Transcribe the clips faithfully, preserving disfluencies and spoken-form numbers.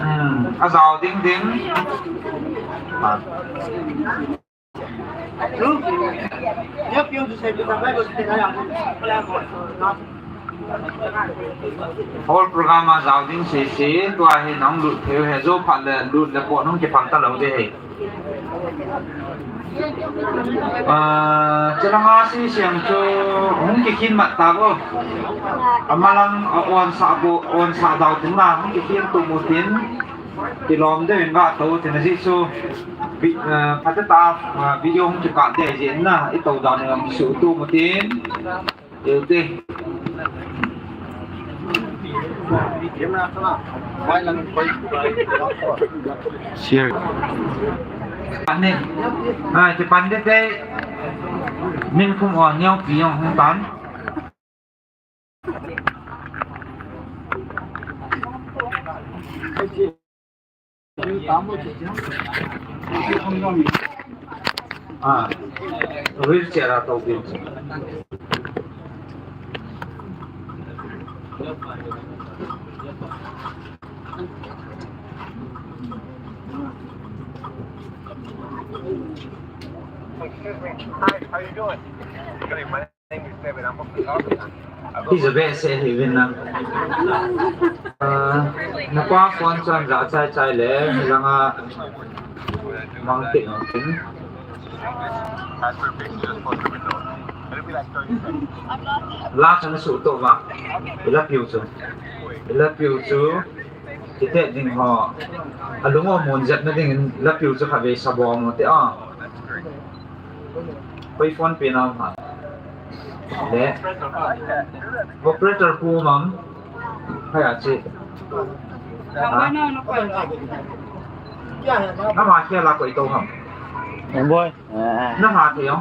Hmm, a jao ding ding. Whole program a jao ding sese, tua hi nahung lut thei u ahi, jou phat le lut le pon hung kiphal talou ding ahi. Ah, chulanga sisiang chu hung kikhin mat tauvo. Amalang, ah, onsah bou, onsah dau teng la hung kikhin tum utin, kilom deuh in gatou tin, ajeh chu vi-, ah, phatah a, ah, video hung kikap ding ahi jeh in, i tou dan in kisuh tum utin. Ute. Share. Ani. Ai, ti pan de te. Min kum o, neo pi yong hung tan. Ah, wheelchair a tou ding. Excuse me. Hi, how you doing? Good evening. Hi, Jabe se hi vin na. Ah, napa phone chuan ja chai chai le, hilanga mang te nong tin. La chuan a suh tawh va. I la piu chu. I la piu chu. Ti te ding ho. A lung o mun zep na ding in la piu chu kha ve sa bawm te a. Koi phone pe na ma. Le. Operator pu mam. Hai a chi. Ha? Na ma khia la koi to ham. Boy. Na ha thei ham.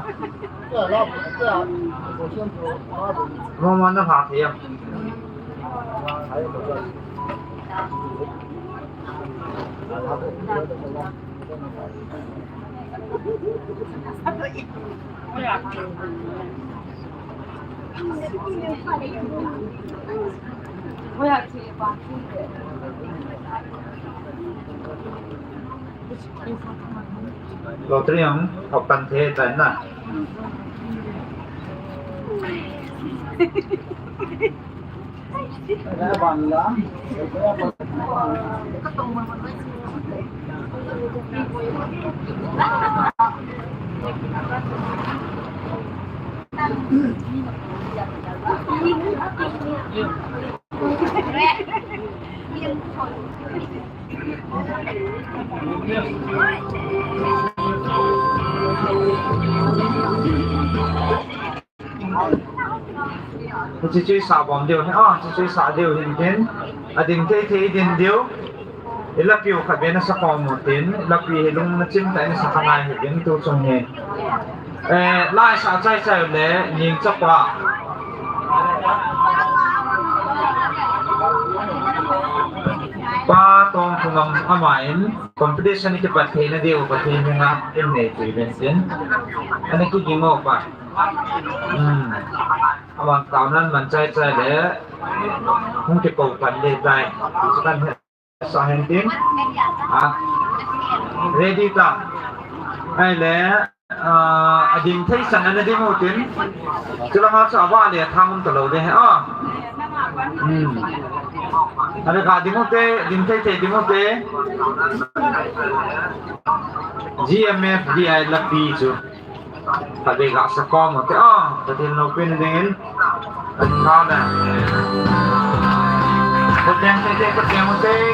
Mo mo na ha thei ham. Lottery ang hok tan the tan na. Chuchu sa bom deu, ah, chuchu sa deu hin tin, a ding thei thei din deu. I lapiu khat ve na sa khom u tin, i lapi hi lung na chim ta in sa kha ngai hi tin tu chung hi. Eh, lai sa chai chai le, ning chapa. Pa Tongthungam ama in competition i kipat theina diu Pathen henga in nei tui ven tin. Ana kiging o pa. Hmm. Amang taunan man chai chai le, hung kipo pan le tai. Sa hen tin. Ah. Ready ta. Ai le, ah, a ding thei san ana ding u tin. Chulanga chu ava le thang um ta lo de he. Ah. Hmm. Ana ka ding u te, ding thei thei ding u te. G M F D I lapi chu. Khatvei ga sa khom u te, ah, Pathen loupina dingin. Khatvei. Khatvei, khatvei, khatvei, khatvei.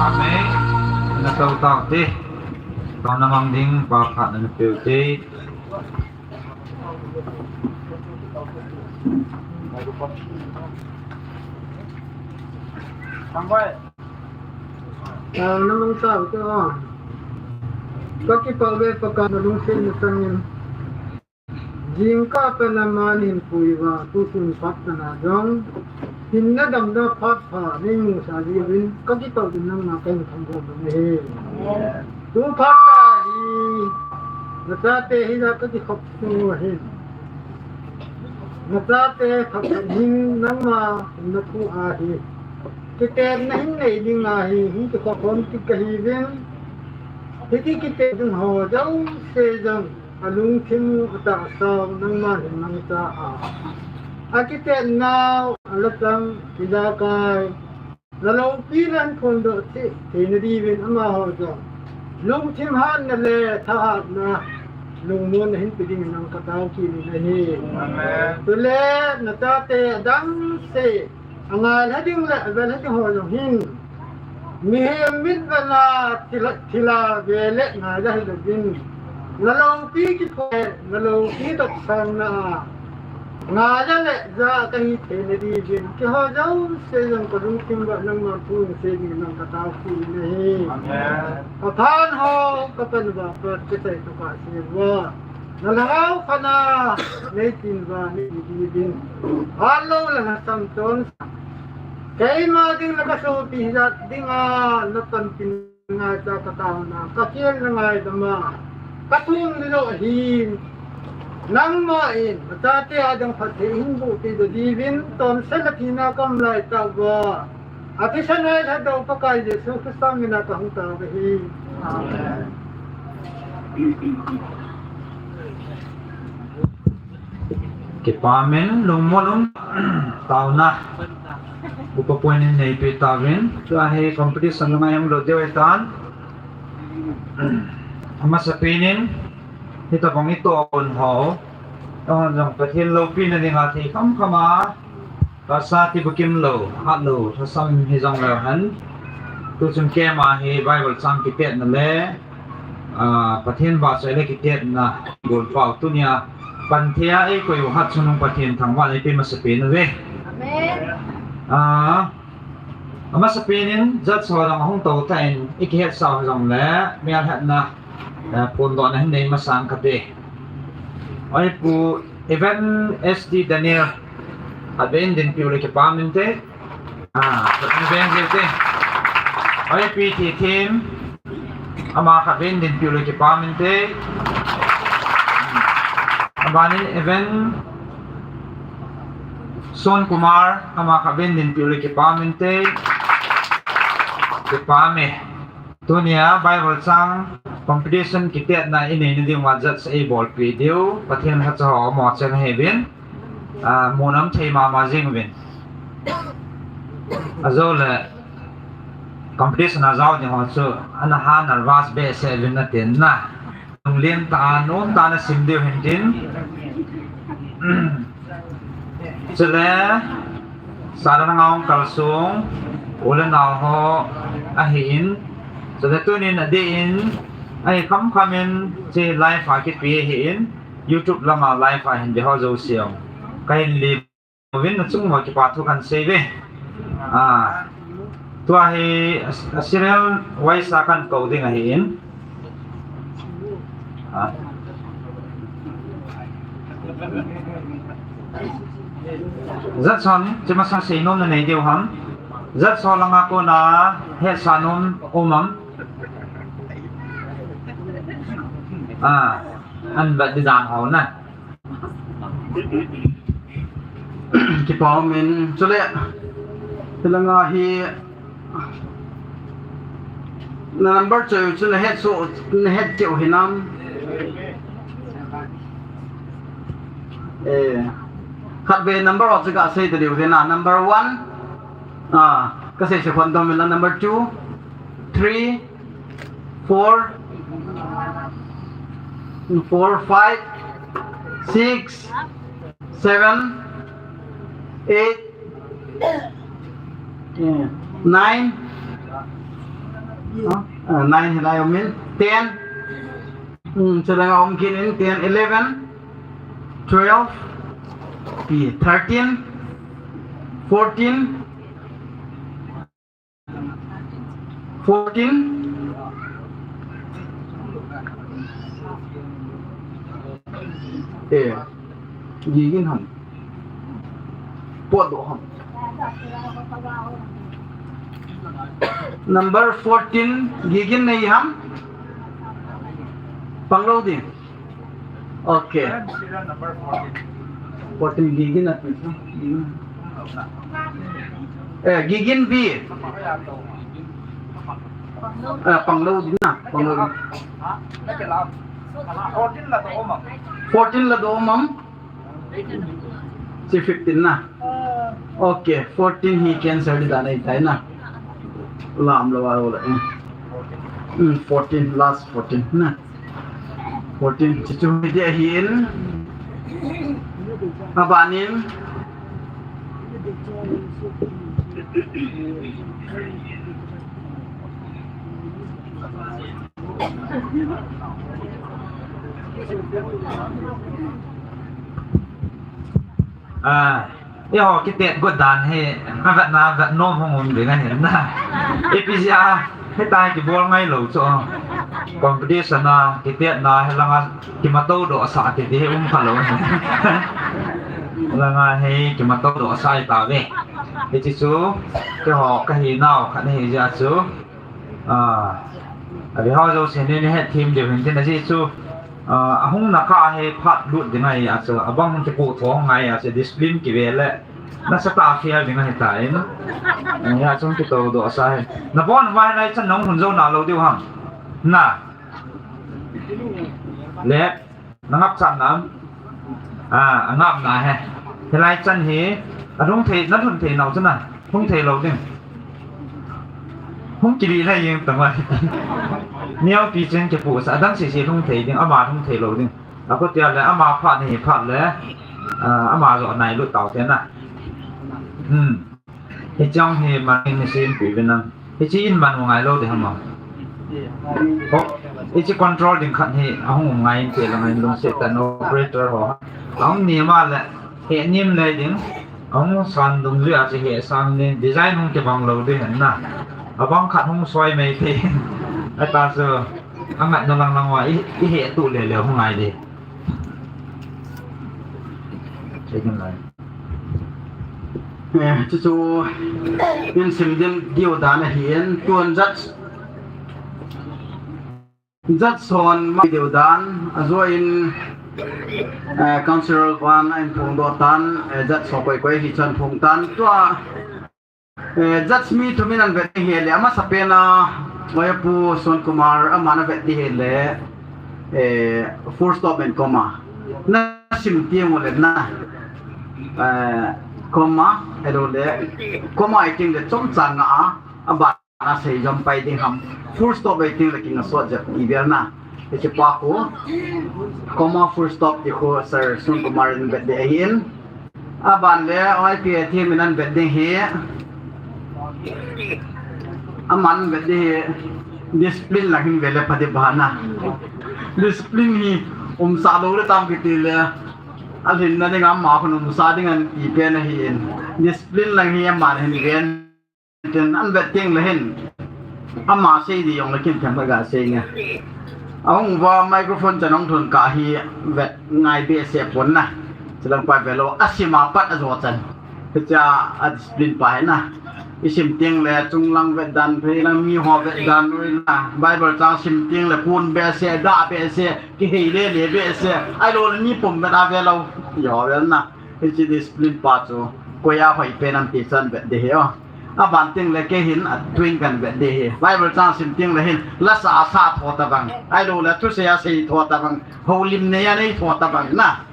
Amen. Na tau tau te. Tau na mang ding, pa khat na peu te. Tang bai. Tang na mang tau te, ah. Ka kipah ve Pakai, na lungset na changin. Jingkah a pat aman hin pui uva, tusun phat a pat a jong hinna damna phat pha nei musa jiuvin, kakipah uvin nangma kahin thangvah uve. Tu phat a hi nachate hijat kakikhop u ahin. Nachate khop hin nangma nathu ahi. Kitetna hin nei ding ahi, hung kikhop khom kit kahiuvin. Hiti kitet ding ho jouse jong alungthim u atahsa u nangman hin mangcha a. Akitetnau alachang, ijakai naloupi nahin phondoh cheh theina diuvin amaho jong lungthim hatna le thahatna, lungmonna hin pe dingin nang katao kit in ahi. Amen. Chule nachate adangse angailha ding le avelha ding ho jong hin mihem mitvet a thil a, thil a ve le ngailha hilouvin, naloupi kipho, naloupi dopsangna a ngailha le ja kahi theina diuvin, keiho jouse jong kalungthim uva nangma thu sei dingin nang katao kit in ahi. Amen. Pathen ho, kapan uva pat kasei tokah seh uva, nalhagao khat a neitin uva nei diuvin, phat lou le lhasam chonset keima ding le kasopi hijat dinga napanpina ngaicha kataona, kakhelna ngaidam a kathum ni lou ahin, nangman nachate adang phatthei hin boh peh diuvin, chonset le thina kaum lai tah uva athisan a eilhatdoh Pakai Jesu Christa mina kahung tao ahi. Amen. Kipah in, lungmon um, taona. Upa pu'n in neipeh tauvin, tua hi competition langa hung lut diu ahitan. Amasapen in, hitobang itoh un ho, eiho jong Pathen loupina dinga thei khamkham a, tahsa kibukim lou, hat lou, lhasam hijong leu hen. Tuchung camp a hi Bible chang kitetna le, ah, Pathen vahchoi le kitetna golpau tunia panthei a eikoi u hat chungnung Pathen thangvahna eipeh masapen uve. Amen. Ah, amasapen in judge ho jong ahung tou tan, ikihetsau jong le, melhetna, eh, phondohna hin nei masang kate. Oi Pu Evan S D Daniel, khatvei in dinpiu le kipah inte. Ah, Evan S D. Oi Pi Thithem, ama khatvei in dinpiu le kipah inte. Abanin Evan Son Kumar, ama khatvei in dinpiu le kipah inte. Kipah e. Tunia Bible chang competition kitetna inei na diuva judge eibolpeh diu, Pathen lhacha ho amaho cheng ahiuvin, ah, munam thei mama jing uvin. Ajou le competition a jao ding ho chu ana ha nervous behseh uvin natin na. Lunglen tah a, nom tah a nasim diu hintin. Chule, Sara nangong kalsong, u le nao ho ahin. Chule tunin adeh in, ahi khamkham in, hiche live a kipe ahin, YouTube lama live a hin ve ho jouse. Kahin lem uvin, nachung uva kipa thu kahin sei uve. Ah, tua hi a, a serial wise a kahin kou ding ahin. Ah. Judge hon, hiche masang seinom nanei diu ham? Judge ho langa kona hetsah nom um am? Ah, ahin vet ding dan ho na. Kipah um in, chule, hilanga hi, na number chu, chu nahet chu, nahet cheh u hinam? Eh, khatvei number ho chu kasei ta diu hina, number one, ah, kasei se khon dom in la, number two, three, four, four, five, six, seven, eight, eh, nine, ah, nine hilai um in, ten, hmm, chulanga um kit in, ten, eleven, twelve, thirteen, fourteen, Fourteen. Eh. Gigin ham. Potdoh ham. Number fourteen, Gigin nei ham. Panglou ding. Okay. Fourteen Gigin ati. Eh, Gigin B. Eh, panglou ding na, panglou ding. Fourteen la doh mam. Si fifteen na. Okay, fourteen hi cancel ding dan ahitai na. Lam lou a lou le. Hmm, fourteen, last fourteen na. Fourteen, chuchu hi ding ahin. Abanin. Ah, eiho kitet got dan hi, avetna vet nom hung um ding ahin na. Ipi jeh a, hitia kibol ngai lou chu. Competition a, kitetna, hilanga kimatou doh sah kiti hi um kha lou ahi. Langa hi kimatou doh sah ahi tauve. Hiche chu, keiho kahinau khat ahi jeh a chu. Ah, ahi ho jouse nei, nei hetthem diu hin tin ajeh chu, ah, ahung na kah hi phat lut ding ahi a chu, abang hung kipoh tho ngai a chu, discipline kive le, nasatah a fail ding ahitai. Ahi a chu kitou doh sah hi. Nabon uva hilai chan nahung lhun jou nalou diu ham. Na. Le. Nangap chan nam. Ah, angap na he. Hilai chan hi, alhung thei, nalhun thei nau chu na, lhung thei lou ding. Lhung kili lai jeng tama. Neopi chen kipoh sah, adang sese lhung thei ding, ama lhung thei lou ding. Akhutia le, ama phat hi phat le, ah, ama joh nai lut tau te na. Hmm. Hiche hi man in sempui ve nang. Hiche in man u ngai lou ding ham. Ho, hiche control ding khat hi ahung um ngai inte lang in lungset tah in operator ho. Ahung nem a le, he nem le ding. Ahung san dung le a chu he san le. Design hung kibang lou ding hen na. Abang khat hung soi mai thei. Ahi ta chu, angat na lang lang uva, i, i he tu le le hung ngai ding. Second line. Eh, chuchu in sim ding diu dan ahin, tun judge, judge hon mai diu dan, ajoh in, eh, council pan ahin phongdoh tan, eh, judge ho koi koi hi chun phong tan, tua, eh, judge mi thum in ahin vet ding ahile, amasapen a, Oipu Son Kumar, aman avet ding ahile, eh, full stop and comma. Na sim teng ule na, eh, comma, ahilou le, comma ahi teng le chomcha nga a, aban a sei jom pai ding ham. Full stop ahi teng le kinga sot jep ti vel na. Hiche pa khu, comma full stop ti khu Sir Son Kumar in vet ding ahin. Aban le, Y P A team in ahin vet ding hi. Aman vet ding hi. Discipline lang hin ve le pha ding bana. Discipline hi umsah lou le tam kiti le. Alhinna ding ama khun umsah ding ahin ti pen ahin. Discipline lang hi aman hin ven tin ahin vet teng le hin. Ama sei ding jong le kin them ga sei nge. Ahung uva microphone chan hung thun kah hi vet ngai behseh pon na. Chulang pa ve lou, asim a pat ajo chan. Hiche a discipline pa hi na. I sim teng le chunglang vet dan, pheilang mi ho vet dan, ui na. Bible chang sim teng le kun behseh, dah behseh, kihei le le behseh. Ahilou le mi pum vet a ve lou. Yo vel na. Hiche discipline pa chu koi a hoi pen ham ti chan vet ding hi o. Aban teng le kei hin atwin kahin vet ding hi. Bible chang sim teng le hin lasa asa tho tabang. Ahilou le thusei asei tho tabang. Houlim nei anei tho tabang na.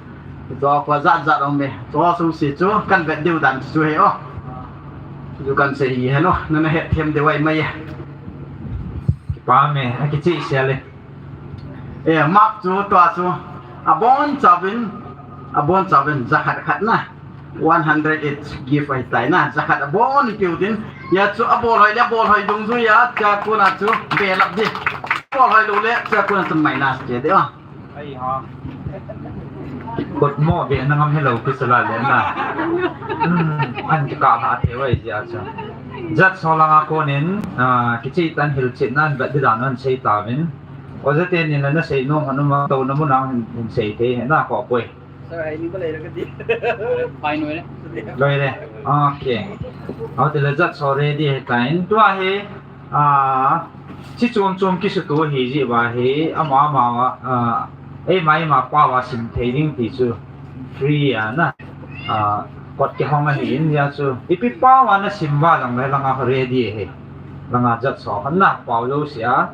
Chu koi jat jat um e. Chu sung si chu kahin vet diu dan chu hi o. Chu kahin sei hi hen o. Nana hetthem diu ahi mai e. Kipa me, akicheh sel e. Eh, mark chu tua chu. Abonchauvin, abonchauvin jakhat khat na. One hundred each gift ahitai na. Jakhat abon i piu tin. Hia chu abol hoi le, abol hoi dungjui a, chua kona chu belap ding. Abol hoi lou le, chua kona chu minus che ding o. Kotmo be na ngam helou kisala le na. Hmm, an kikah lha thei uva ijeh a chu. Judge ho langa konin, ah, kicheh tah in hilchetna ahin vet ding dan u ahin sei tauvin. Oja teni la nasei nom hon um a, touna mun a hin, hin sei thei hi na kho poi. Loi le. Ok. Ahi tile judge ho ready ahitan. Tua hi, ah, chi chom chom kisuto ahi jeh uva hi, ama ama, ah, eima eima pao a sim thei ding ti chu free a na. Ah, kot kihong ahin, hijeh chun ipi pao a nasim uva jongle langa ho ready ahi. Langa judge ho khat na pao jouse a.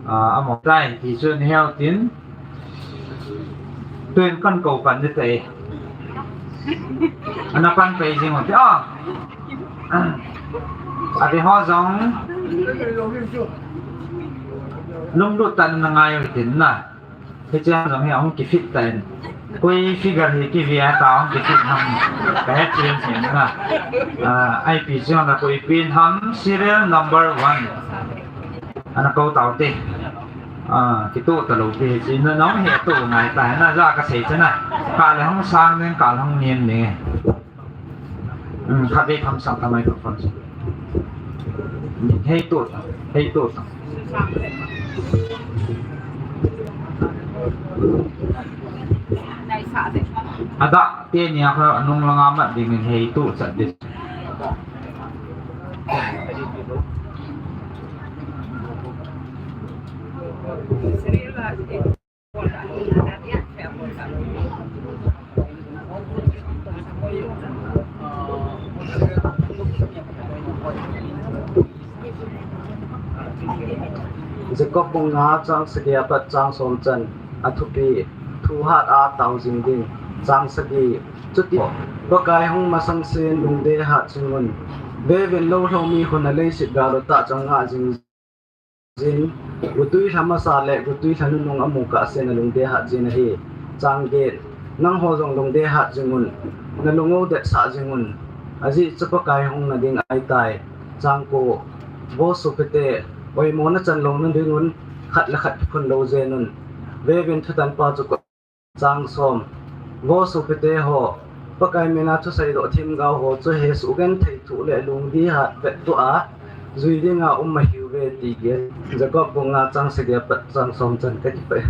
Ah, amaho tai ti chu niheu tin. Tun kan kou pan ding tai. Ana pan pai jing u te. Ah. Adeh ho jong lunglut tah in ana ngai u hitin na. Hiche jong hi ahung kifit tan. Koi figure hi kive a ta ahung kifit ham. Kahet chen chen na. Ah, ipi jong na koi pen ham serial number one. Ana kou tau te. Ah, kitoh talou pi hiche na nong hi toh ngai ta na ja kasei chana. Kale hung sang ding, kale hung nem ding. Hmm, khatvei tham sang ta microphone chu. Hei toh ta, hei toh ta. Adah teni a kha anung langa mat dingin hei toh chat ding. Jacob bung nga chang sagi apat chang som chan, athupi, thu hat a tao jing ding, chang sagi, chuti, Pakai hung masang sen lungdei hat jing un, vevin lou lhou mi khun a leiset gal u tah chang ngah jing jin, gotwi lha masa le gotwi lha nunung amu kah sen alungdei hat jin ahi. Chang get, nangho jong lungdei hat jing un, nalung u detsah jing un, ajeh chu Pakai hung nading ahitai. Chang ko, vo sopite, oimo nachan lou nading un, khat le khat kiphun lou jeng un, vevin thutan pa chu ko Chang som. Vo sopite ho, Pakai mina thusei doh themgao ho chu hesoh genthei thoh le lungdei hat vettoh a, jui dinga um ahiuve ti gel. Jacob bung nga chang sagi apat chang som chan kakipah e.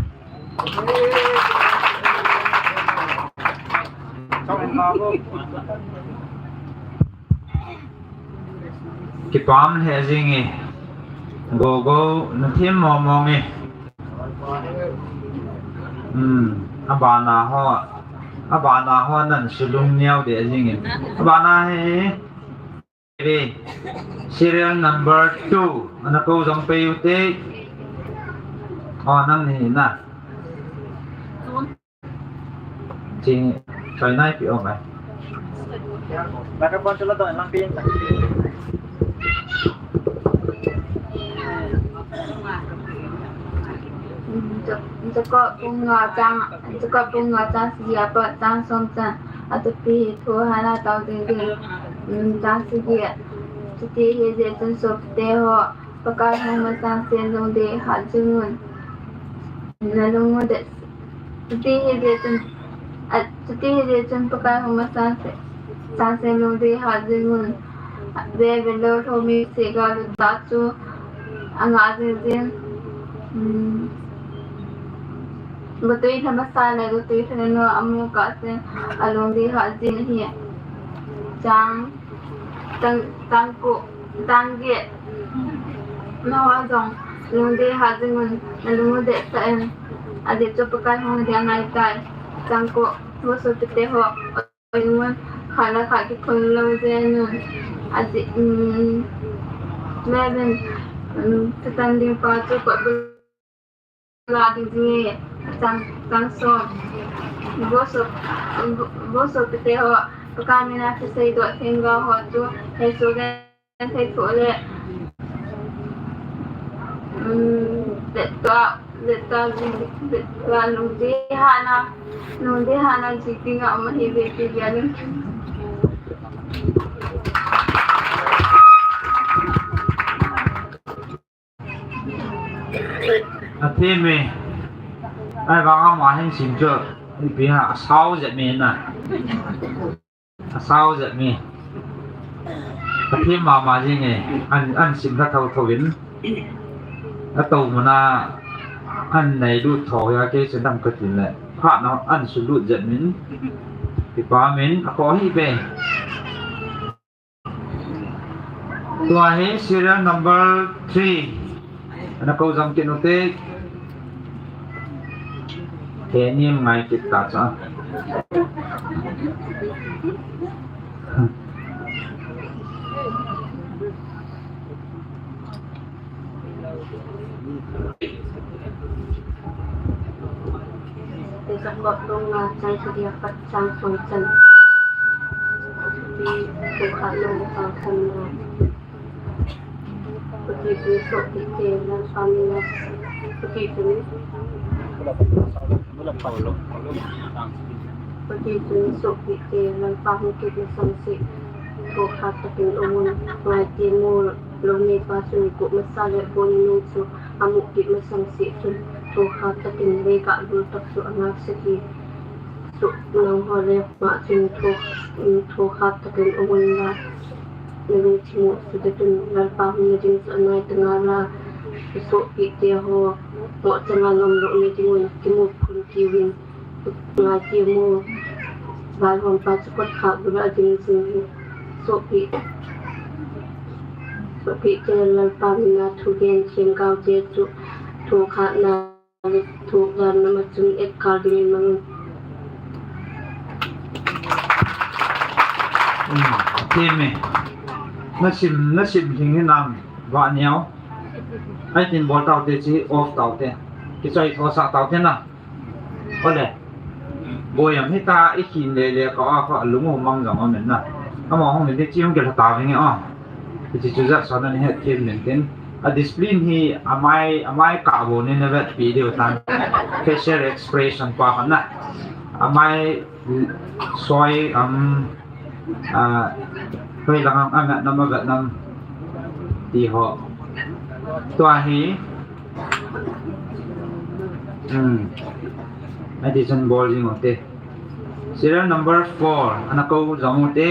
Kipah lheh jing e. Gogo nathem mong mong e. Hmm, abana ho. Abana ho nan sulung niau de jing e. Abana hi. Serial number two. Ana kou jong pei u te. Oh, nang ni na. Ching, choi nai pi o mai. Microphone chu la don lang pi. Jacob bung nga chang, Jacob bung nga chang sagi apat chang som chan, athupi hi thu hat a tao jing ding, chang sagi, chuti hi jeh chun sopite ho, Pakai hung masang sen lungdei hat jing un. Nalung u det, chuti hi jeh chun, a, chuti hi jeh chun Pakai hung masang sen, sang sen lungdei hat jing un. Vevin lou lhou mi leiset gal u tah chu angah jing jin. Hmm. Gotwi lha masa le gotwi lha nunung amu kah sen alungdei hat jin ahi. Chang, chang, chang ko, chang get. Nangho jong lungdei hat jing un, nalung u detsah in. Ajeh chu Pakai hung nading ahitai. Chang ko, vo sopite ho, oimo, khat le khat kiphun lou jeng un. Ajeh, um, vevin, um, thutan ding pa chu kot bul la ding jing e, chang, chang som. Vo so, vo sopite ho, Pakai mina thusei doh themgao ho chu, hesoh genthei thoh le, um, vettoh a, vettoh a, vettoh a, lungdei hat na, lungdei hat na jui dinga um ahiuve ti gel in. Athem e. Ahivang ama hin sim chu, ipi ham, asao jep mi na. Asao jep mi. Athem mama jing e. An, an sim lha thotho in. Atou muna, an neilut tho a kei chu dam kati le. Phat na an sulut jat min. Kipa min a ko hi pe. Tua hi serial number three. Ana ko jam kit u te. He nim ngai kit ta cha. Jakob bung nga chang sagi apat chang som chan. Pi tu kha nung chang som na. Pathen chun sopi te Lalpa mina. Pathen chun, Pathen chun sopi te Lalpa hung kit masang seh. Thokhat takin umun, ngai te mu. Lou neipa chun guh masa le bol nung chu amu kit masang seh chun, thokhat takin lei gah lul tak chu angah sagi. Chu nangho le ma chun tho, thokhat takin umun la. Nalungthim u chu tetun Lalpa hung nading chu anai tanga la. Sopi te ho, mo changa ngam lou nading un kimu phun tiuvin. Ngai te mu. Vaihompa chu kot khat bula ading jing hi. Sopi, sopi te Lalpa mina thugen themgao te chu thokhat na le thokdan na ma chun et kal ding in mang. Um, te me. Na sim, na sim hing hi nam va niau. Ai tin bol tau te chi off tau te. Kichoi tho sa tau te na. Ole. Boyam hita i khin le le ka a kha lungu mang jong amen na. Ama hong ni chi hong ke la ta nge a. Ti chu ja sa na ni het khin men tin. A discipline hi amai, amai ka bo ni na vet pi deu tan. Facial expression pa khan na. Amai soi am A, hoi lang ang, ang nam, ang nam. Ti ho. Tua hi. Hmm. Ai ti chun bol jing u te. Serial number four. Ana ko jong u te.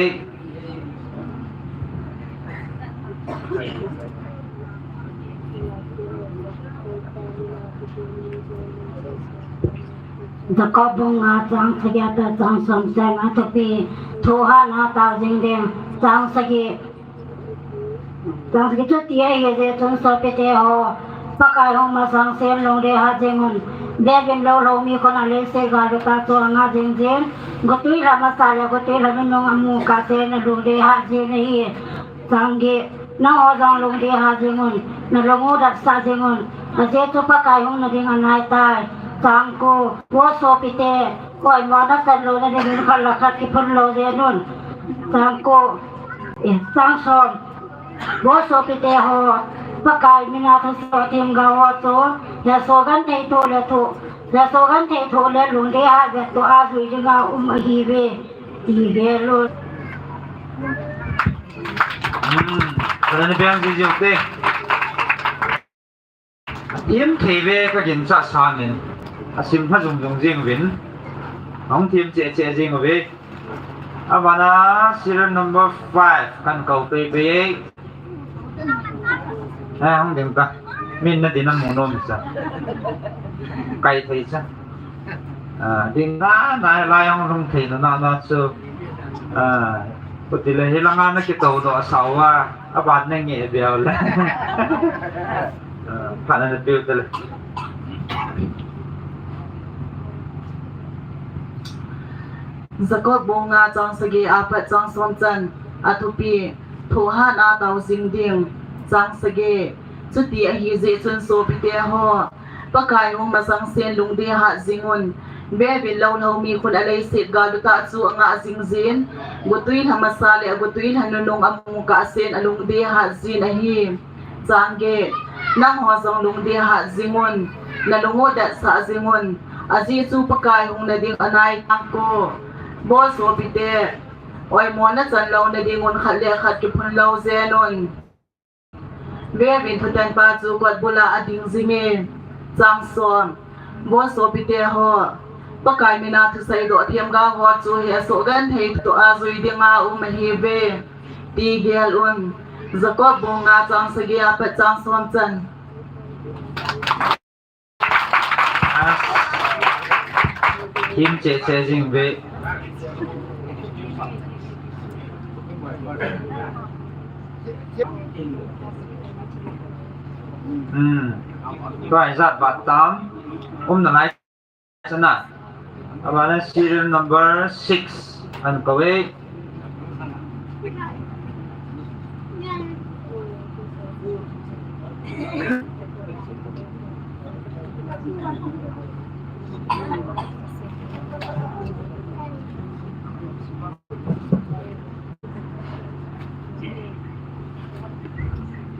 Jakob bung nga chang sagi apat chang som chan a thupi, thohhat na tao jing ding, chang sagi, chang sagi chuti ahi jeh chun sopi te ho, Pakai hung masang sen lungdei hat jing un, bevin lou lou mi khun a leiset gal uta chu angah jing jin, gotwi lha masa le gotwi lha nunung amu kah sen alungdei hat jin ahi. Chang get, nangho jong lungdei hat jing un, nalung u datsah jing un, ajeh chu Pakai hung nading anai tai. Chang ko, vo sopi te, oimo nachan lou nading un khat le khat kiphun lou jeng un. Chang ko, eh, chang som, vo sopi te ho, Pakai mina thusei themgao ho chu, hesoh genthei thoh le thoh, hesoh genthei thoh le lungdei hat jeh toh ajui dinga um ahiuve. Ti gel un. Hmm, kana ni beng ji ji u te. Im thei ve ka ginchat sa min. Asim pha jung jung jing uvin. Hung thim che che jing uve. Abana serial number five kan ko pei pei e. Eh, hung ding ta. Min na din an mu nom cha. Kai thei cha. Ah, ding na, na lai hung lung thei na, na, na chu. Ah, kuti le hi langa na kito do sa uva. Aban na nge bia le. Ah, pha na na piu te le. Jakob bung nga chang sagi apat chang som chan a thupi. Thohhat na tao jing ding. Chang sagi. Chuti ahi jeh chun sopi te ho, Pakai hung masang sen lungdei hat jing un. Bevin lou lou mi khun a leiset gal uta chu angah jing jin. Gotwi lha masa le gotwi lha nunung amu kah sen alungdei hat jin ahi. Chang get, nangho jong lungdei hat jing un. Nalung u datsah jing un. Ajeh chu Pakai hung nading anai. Chang ko, vo sopi te. Oimo nachan lou nading un khat le khat kiphun lou jeng un. Bevin thutan pa chu kot bula ading jing e. Chang som, vo sopi te ho, Pakai mina thusei doh themgao ho chu hesoh genthei toh ajui dinga um ahiuve. Ti gel un. Jakob bung nga chang sagi apat chang som chan. Ah. Him che che jing ve. Hmm. Tua ijat bat tam. Umna lai. Sana. Abana serial number six. An kawei.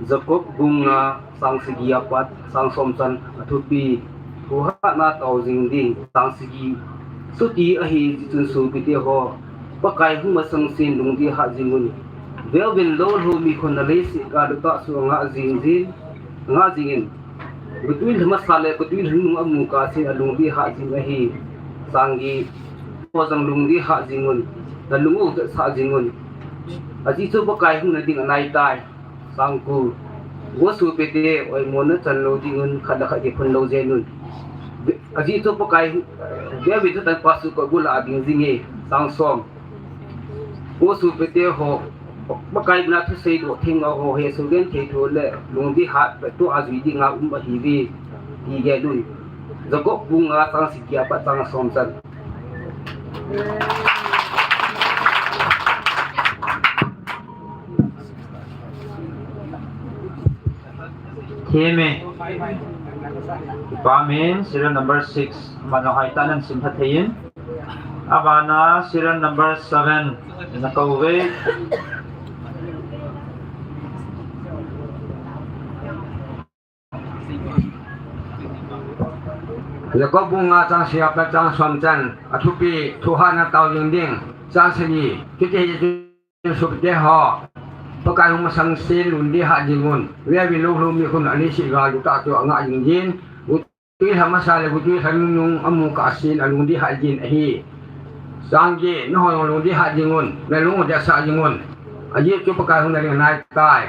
Jakob bung nga chang sagi apat chang som chan, athupi, thuhahna tao jing ding, chang sagi. Chuti ahi jeh chun sopite ho, Pakai hung masang sen lungdei hat jing un. Veuvin, lolhou mi khun aleiset a lutah chu angah jing jin, angah jing in. Gotwi lha masa le gotwi lhanung amu kah sen alungdei hat jing ahi. Chang get, ho jong lungdei hat jing un, nalung u jetsah jing un. Ajeh chu Pakai hung na ding anai tai. Chang ko, vo sopite, oimona chan lou ding un, khat le khat kiphun lou jeng un. Ajeh chu Pakai, veuvin, thutanpa chu kotbul a ading jing e. Chang som. Vo sopite ho, Pakai mina thusei doh themgao ho hesoh genthei thu le lungdei hat vettoh a jui dinga um ahiuve, ti gel un. Jakob bung nga chang sagi apat chang som chan. Theme. Kipa min, serial number six. Mano hai ta nan sim pha thei in. Abana serial number seven. Na kawei. Jakob bung nga chang sagi apat chang som chan, athupi, thuhahna tao jing ding, chang sagi. Chuti ahi jeh chun sopite ho, Pakai hung masang sen lungdei hat jing un. Veuvin, lolhou mi khun aleiset a lutah chu angah jing jin. Gotwi lha masa le gotwi lhanung amu kah sen alungdei hat jin ahi. Chang get, nangho jong lungdei hat jing un, nalung u jetsah jing un. Ajeh chu Pakai hung na ding anai tai.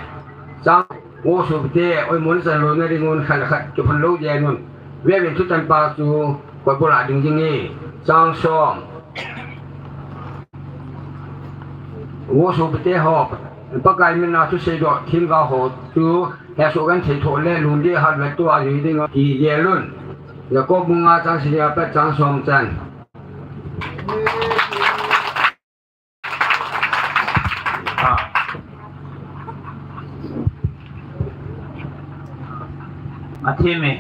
Chang, vo sopite, oimona chan lou na ding un, khat le khat kiphun lou jeng un. Veuvin, thutanpa chu kotbul a ading jing e. Chang som. Vo sopite ho, Pakai mina thusei doh themgao ho chu hesoh genthei thu le lungdei hat vettoh a jui dinga, ti gel un. Jakob bung nga chang sagi apat chang som chan. Ah. Atheme.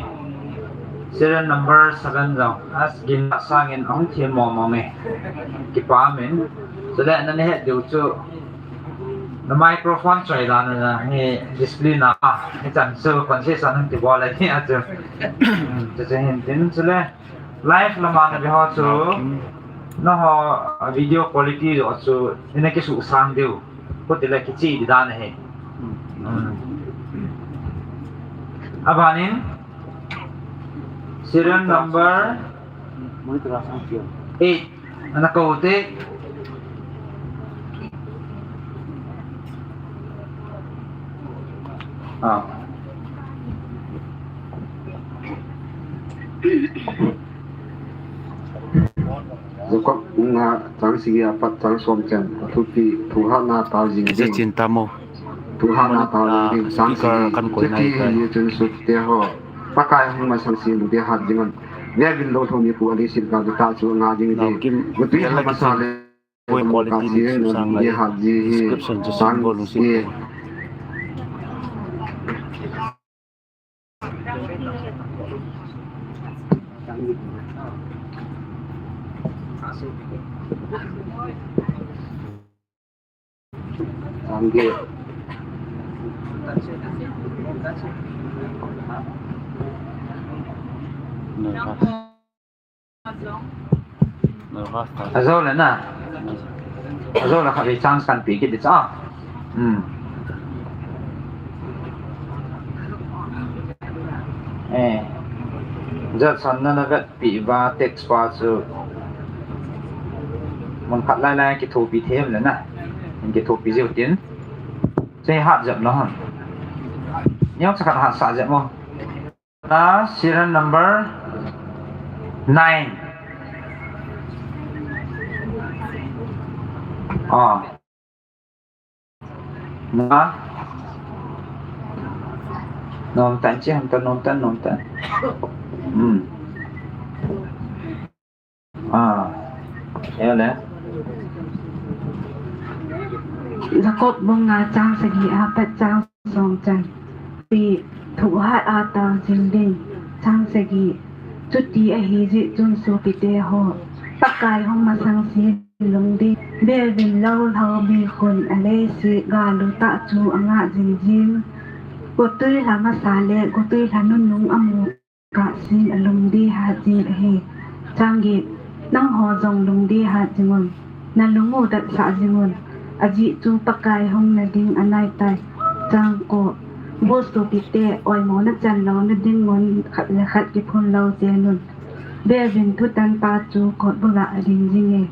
Serial number seven jong. As gin sangin ahung them mong mong e. Kipa min. Chule nana het diu chu. Na microphone choi dan na hi display na. Hichan chu concession hung ti bol ahi a chu. Chu chu hin tin chule. Live lama na ve ho chu, nangho, ah, video quality joh chu, ina kisuhsang diu. Khuti le kichih di dan ahi. Hmm. Abanin, serial number eight. Ana kou te. Ah. Jakob bung nga chang sagi apat chang som chan, athupi, thuhahna tao jing ding. Thuhahna tao jing ding, chang sagi. Chuti ahi jeh chun sopite ho, Pakai hung masang sen lungdei hat jing un. Veuvin, lolhou mi khun aleiset a lutah chu angah jing ding. Gotwi lha masa le Poi quality ni chu sang lai. Description chu sang bol lungsi. Sang ge. Ajou le na. Ajou le khat vei chance kan pe kit ding cha. Hmm. Eh. Judge hon na na vetpi uva text pa chu. Mun khat lai lai kithopi them le na. Kithopi jiu tin. Sei hat jep lo hon. Neo cha khat hat sa jep mo. Na serial number nine. Ah. Na. Nom tan chi ham ta, nom tan, nom tan. Hmm. Ah. Eo le. Jakob bung nga chang sagi apat chang som chan. Pi thuhat a tao jing ding chang sagi. Chuti ahi jeh chun sopite ho, Pakai hung masang sen lungdei, bevin lou lhou mi khun a leiset gal u tah chu a ngah jing jing. Gotui lha masa le gotui lha nunung a mu kah sen a lungdei hat jing ahi. Chang get, nangho jong lungdei hat jing un, na lung u datsah jing un. Ajeh chu Pakai hung na ding a nai tai. Chang ko, vo sopite, oimo na chan lou na ding un, khat le khat kiphun lou chen un. Bevin thutan pa chu kot bul a a ding jing e.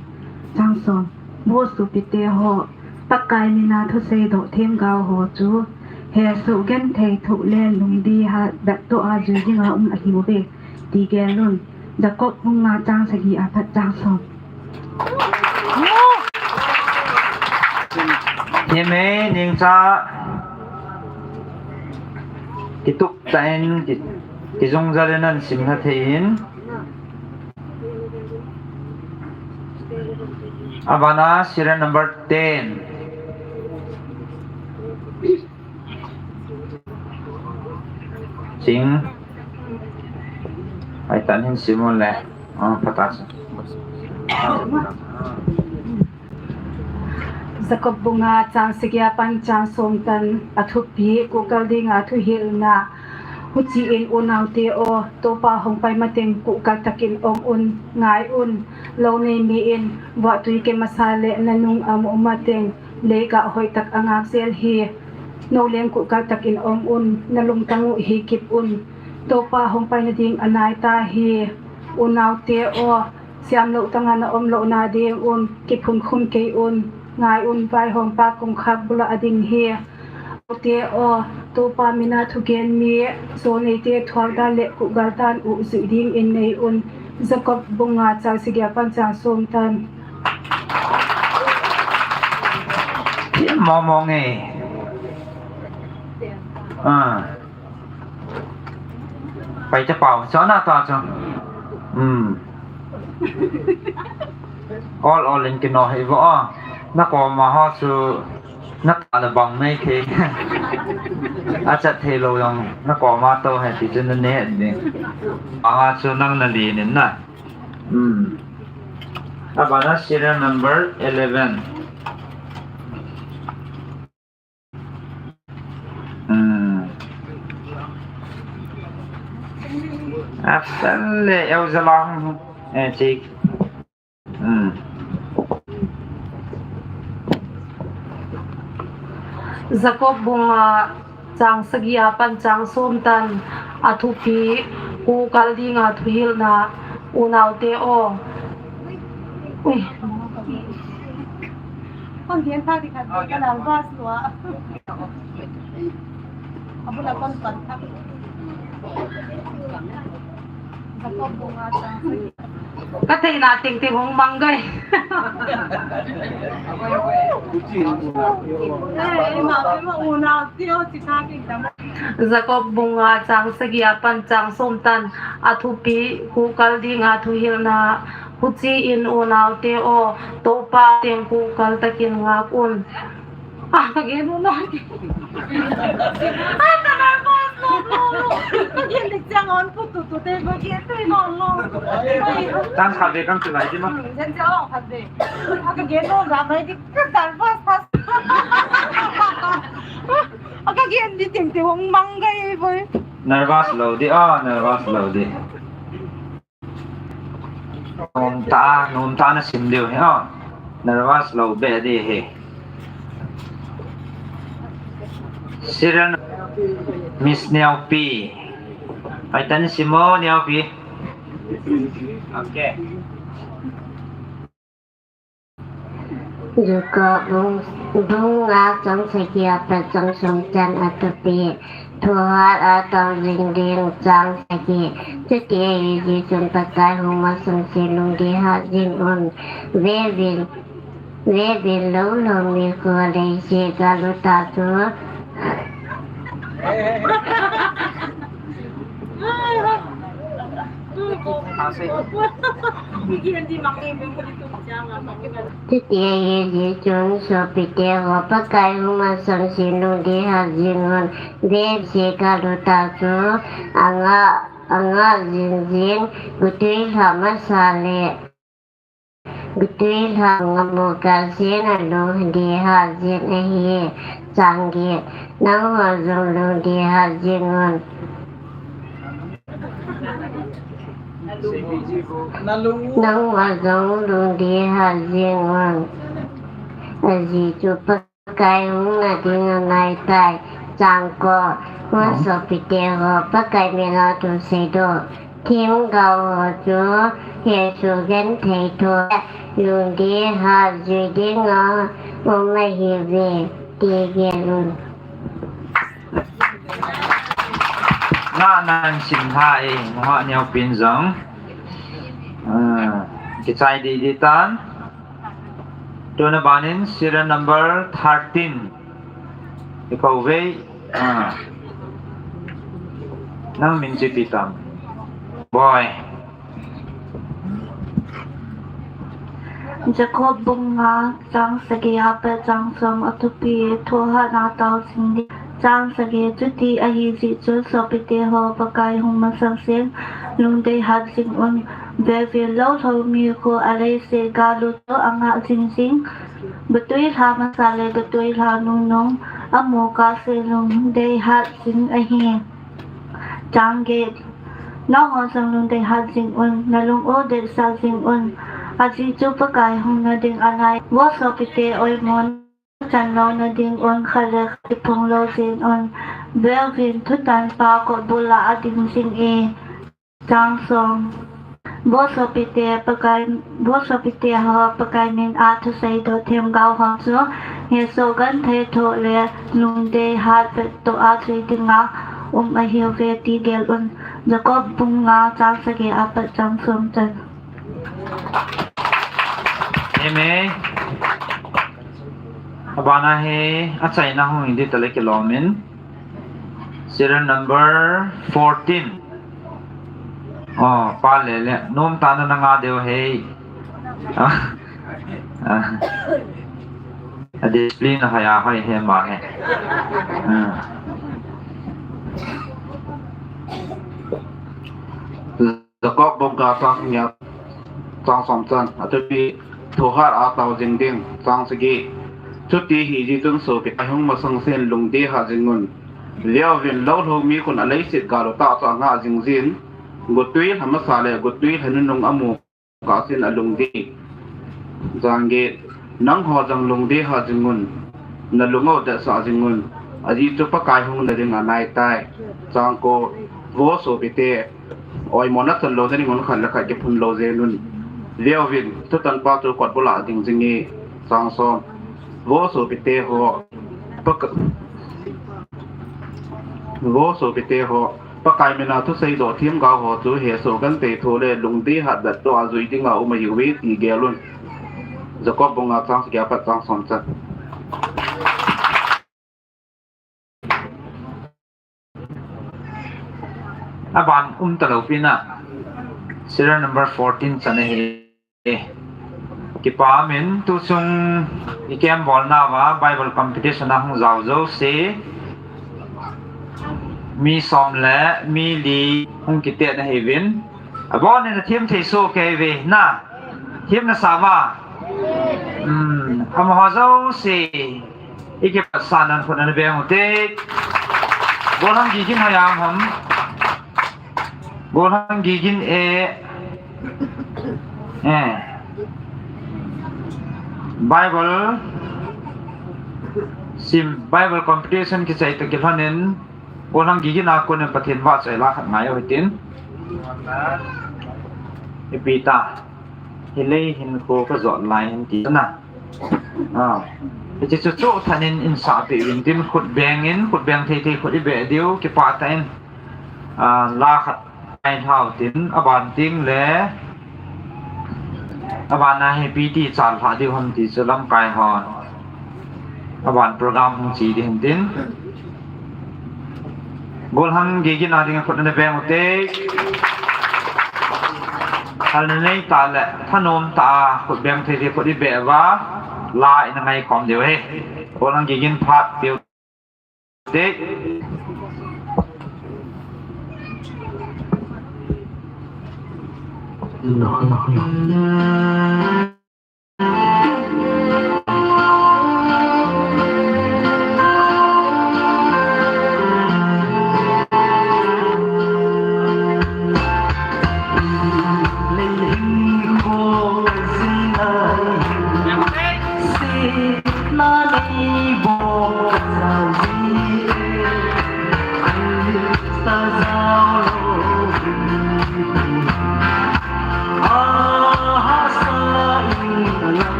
Chang som, vo sopite ho, Pakai mina thusei doh themgao ho chu hesoh genthei thoh le lungdei hat, dattoh a jui dinga um ahiuve, ti gel un. Jakob bung nga chang sagi apat chang som. Himhim ningcha kitup tah in ki, kijung jal in nasim lha thei in. Abana serial number ten. Ching. Ai tan hin simon le. Ah, phatas. Jakob bung nga chang sagi apat chang som tan. Athupi, kuhkal dinga thuhilna. Huchiin unaote o, Toupa hung pai mateng kuhkal takin um un, ngai un, lou nei mi in, vahtui ke masa le nanung a mu mateng, leigah hoitah a ngah jel hi. Nouleng kuhkal takin um un, na lungtang u hi kip un. Toupa hung pai nading a nai ta hi, unaote o, siam lou tanga na um lou na ding un, kiphun khum kei un, ngai un, vaihompa kongkhak bul a a ding hi. Te o, Toupa mina thugen mi, soneite thuak dan le kuhgal dan u jui ding in nei un. Jakob bung nga chang sagi apat chang som tan. Mo mo nge. Ah. Pai te pau, cho na ta cho. Hmm. Ol ol in kino hei vo a. Na koma ho chu na ta na bang nei thei. A chat thei lou jong na koma to he ti chu na ne ni. Anga chu nang na li nin na. Hmm. Abana serial number eleven. Hmm. After le, eu jalang. Eh, chik. Hmm. Jakob bung nga chang sagi apat chang som tan. Athupi, kuhkal dinga thuhilna, unaote o. Ui. Kon dien thak ding khat, ka nervous lua. Abula kon pan thak. Jakob bung nga chang sagi. Ka theina teng teng hung mang gai. Eh, ima, ima unau tio chi thak ding tam. Jakob bung nga chang sagi apat chang som tan. Athupi, kuhkal dinga thuhilna. Huchiin unaote o, Toupa teng kuhkal takin ngak un. Ah, ka gen u na. Ah, ka nervous lou lou. Ka gen dik chang on pu tu tu te, ka gen tu lou lou. Tan khat ve kan chu lai di ma. Jen ja ong khat ve. Ah, ka gen u na mai di ka nervous pas. Ah, ka gen di teng teng hung mang gai boi. Nervous lou di, ah, nervous lou di. Nom ta, nom ta na sim diu hi, ah. Nervous lou be di hi. Serial Miss Neopi. Ai tan sim o Neopi. Okay. Jakob bung, bung nga chang sagi apat chang som tan. Athupi, thuhat a tao jing ding chang sagi. Chuti ahi jeh chun Pakai hung masang sen lungdei hat jing un. Vevin, Ve vil lou lou mi ko lei se ka lu ta chu. Titi ye ye chun sopite ho Pakai hung masang sin lungdei ha jing un. Ve se ka lu ta chu. Anga, anga jing jing, gutui lha masa le. Gutui lha ngamu ka sin a lungdei ha jing ahi. Chang get, nangho jong lungdei ha jing un. Nangho jong lungdei ha jing un. Aji chu Pakai hung na ding angai tai. Chang ko, hung sopite ho Pakai mina thusei doh themgao ho chu hesoh genthei tho lungdei ha jui dinga um ahiuve ti gel un. Nga nang sim tha e, nga neo pin jong. Ah, kichai di di tan. Tuna banin serial number thirteen. Iko vei. Ah. Nang min chi pi tam. Boy. Jakob bung nga chang sagi apat chang som a thupi, thohhat a tao jing ding. Chang sagi, chuti ahi jeh chun sopite ho Pakai hung masang sin lungdei ha jing un. Ve vil lou lou mi ko a lei se ka lu chu anga jing jing. Gutui lha masa le gutui lha nung nung amu ka sin lungdei ha jing ahi. Chang get, nangho jong lungdei ha jing un, na lung u dehsah jing un. Aji chu Pakai hung na ding angai. Vo sopite oimo na chan lou na ding un, khat le khat kiphong lou jing un. Ve uvin thutan pa kot bul a ading jing e. Chang som. Vo sopite Pakai, vo sopite ho Pakai min a thusei doh themgao ho chu hesoh genthei tho le lungdei hat vet to a jui dinga um ahiuve ti gel un. Jakob bung nga chang sagi apat chang som chan. Amen. Abana hi achaina hung in di tale kilom in. Serial number fourteen. Oh, pa le le. Nom ta na nga deu hei. Ah. Ah. A discipline hoi a hoi he ma he. Ah. Jakob bung nga chang nga chang som chan. A thupi, thohhat a tao jing ding. Chang sagi. Chuti hi jeh chun sopite hung masang sin lungdei ha jing un. Ve uvin lou lou mi ko a leiset gal u tah chu anga jing jing. Gutui lha masa le gutui lha nung nung amu ka sin a lungdei. Chang get, nangho jong lungdei ha jing un. Na lung u dehsah jing un. Aji chu Pakai hung na ding angai tai. Chang ko, vo sopite oimo na chan lou na ding un, khat le khat kiphong lou jing un. Ve uvin thutan pa chu kot bul a ding jing e. Chang som. Vo sopite ho, Pak-, vo sopite ho, Pakai min a thusei doh themgao ho chu hesoh genthei tho le lungdei hat vet to a jui dinga um ahiuve ti gel un. Jakob bung nga chang sagi apat chang som chan. Aban um talou pi na. Serial number fourteen chan ahi. Kipa min tu chung i kem bol na va Bible competition a hung jao jouse. Mi som le mi li hung kite na hi vin. Abon in a thim thei so kei ve na. Thim na sa va. Hmm, amaho jouse. I kipatsa nan khut nan beng u te. Golhang Gigin hayam ham. Golhang Gigin e. Eh. Bible sim, Bible competition kichai to kilhonin. Golhang Gigin a konin Pathen vahchoi la khat ngai u hitin. Ipi ta. Hilei hin ko ka jot lai hin ti na. Ah. Hiche chu chu thanin in sah peh uvin tin khut beng in, khut beng thei thei khut i beh diu, kipah tah in. Ah, la khat ai hlau tin, aban ting le. Abana hi ipi ti chalhah diu ham ti chu lamkai hon aban program hung che ding hintin. Golhang Gegin a dinga khut ana beng ute. Halna nei tah le thanom tah a khut beng thei te khut ibeh uva, la ina ngaikhom diu ahi. Golhang Gegin phat peh ute.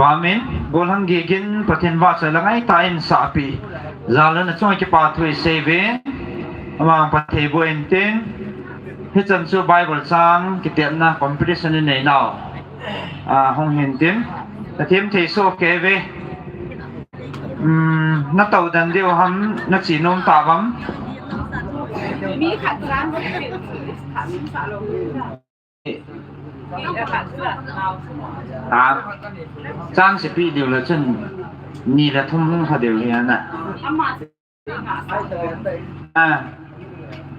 Amen. Golhang Gigin, Pathen vahchoi la ngaitah in sahpi. Jalna chunga kipa thu isei uvin. Amang Pathen boh intin. Hichan chu Bible chang kitetna competition inei nau. Ah, hung hintin. Pathen thei soh kei uve. Hmm, na tou dan diu ham, na chi nom ta uvam. Ah, chance pe diu le chun ni le thum hung kha diu hi ana. Ah,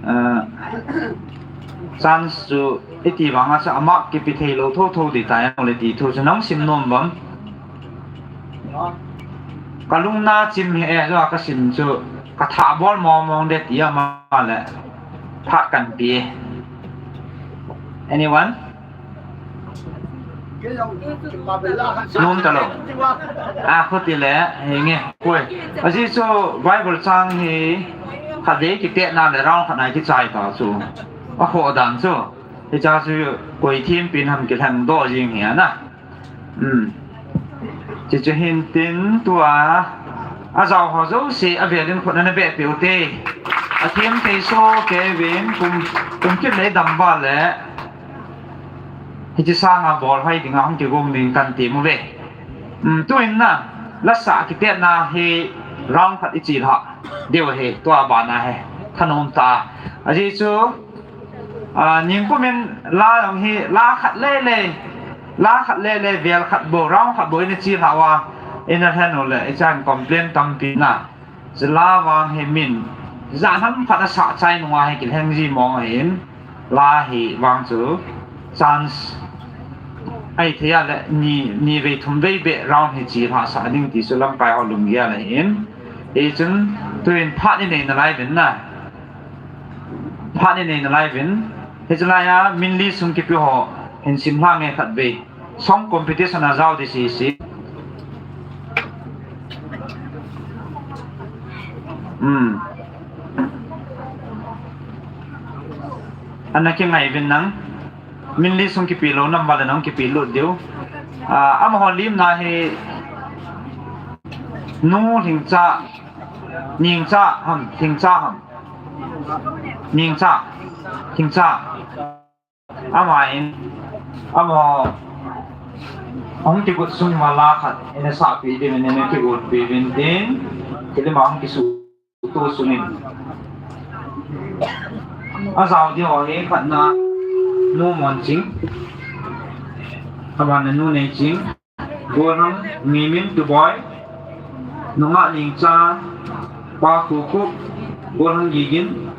ah, chance chu iti vang a sa ama kipe thei lou thotho di tai le ti thu chu nang sim nom uvam. Ka lungna chim hi e, ka sim chu ka tha bol mong mong de ti ama le phat kan pe. Anyone? Nom talou. A, khuti le, henge, koi. Ajeh chu Bible chang hi khat vei kitetna le round khat na kichai ta chu. A kho dan chu. Hicha chu koi thim pin ham kilheng doh jing hi ana. Hmm. Chuche hin tin tua ajao ho jouse avel in khut ana beh peh ute. Athem thei soh kei uvin kum, kum kit le dam val le. Hiche sanga bol hoi dinga hung kigong ding kan ti mu ve. Hmm, tuin na, la sa kitetna hi round khat i chi lha. Diu hi, tua bana hi. Thanom ta. Ajeh chu, ah, ningkum in la jong hi, la khat le le, la khat le le, vel khat bou, round khat bou, ina chi lha uva, ina lhen u le, ichan complain tampi na. Chu la vang hi min, jan ham khat a sa chai nunga hi kilheng ji mong ahin, la hi vang chu, chance, ahi thei a le, ni, ni vei thum vei beh round hi chi lha sa ding ti chu lamkai ho lunggel ahin, hichun, tuin phat i nei nalai uvin na. Phat i nei nalai uvin. Hiche lai a, min li sung kipe ho, hin sim lha nge khat vei. Song competition a jao di sisi. Hmm. Ana kingai uvin nang. Min li sung kipe lou, nam val le nang kipe lut diu. Ah, amaho limna hi Nu Lhingcha, Ningcha ham, Lhingcha ham. Ningcha, Lhingcha. Ama in, ama hung kigot sung ma la khat, ina sahpi diuvin, ina kigot piuvin tin, kilima hung kisu tu sungin. Ajao diu hi khatna Nu Monching, abana Nu Neiching. Golhang Ngimin Tuboi, Nungah Ningcha, Pa Khukhuk, Golhang Gigin,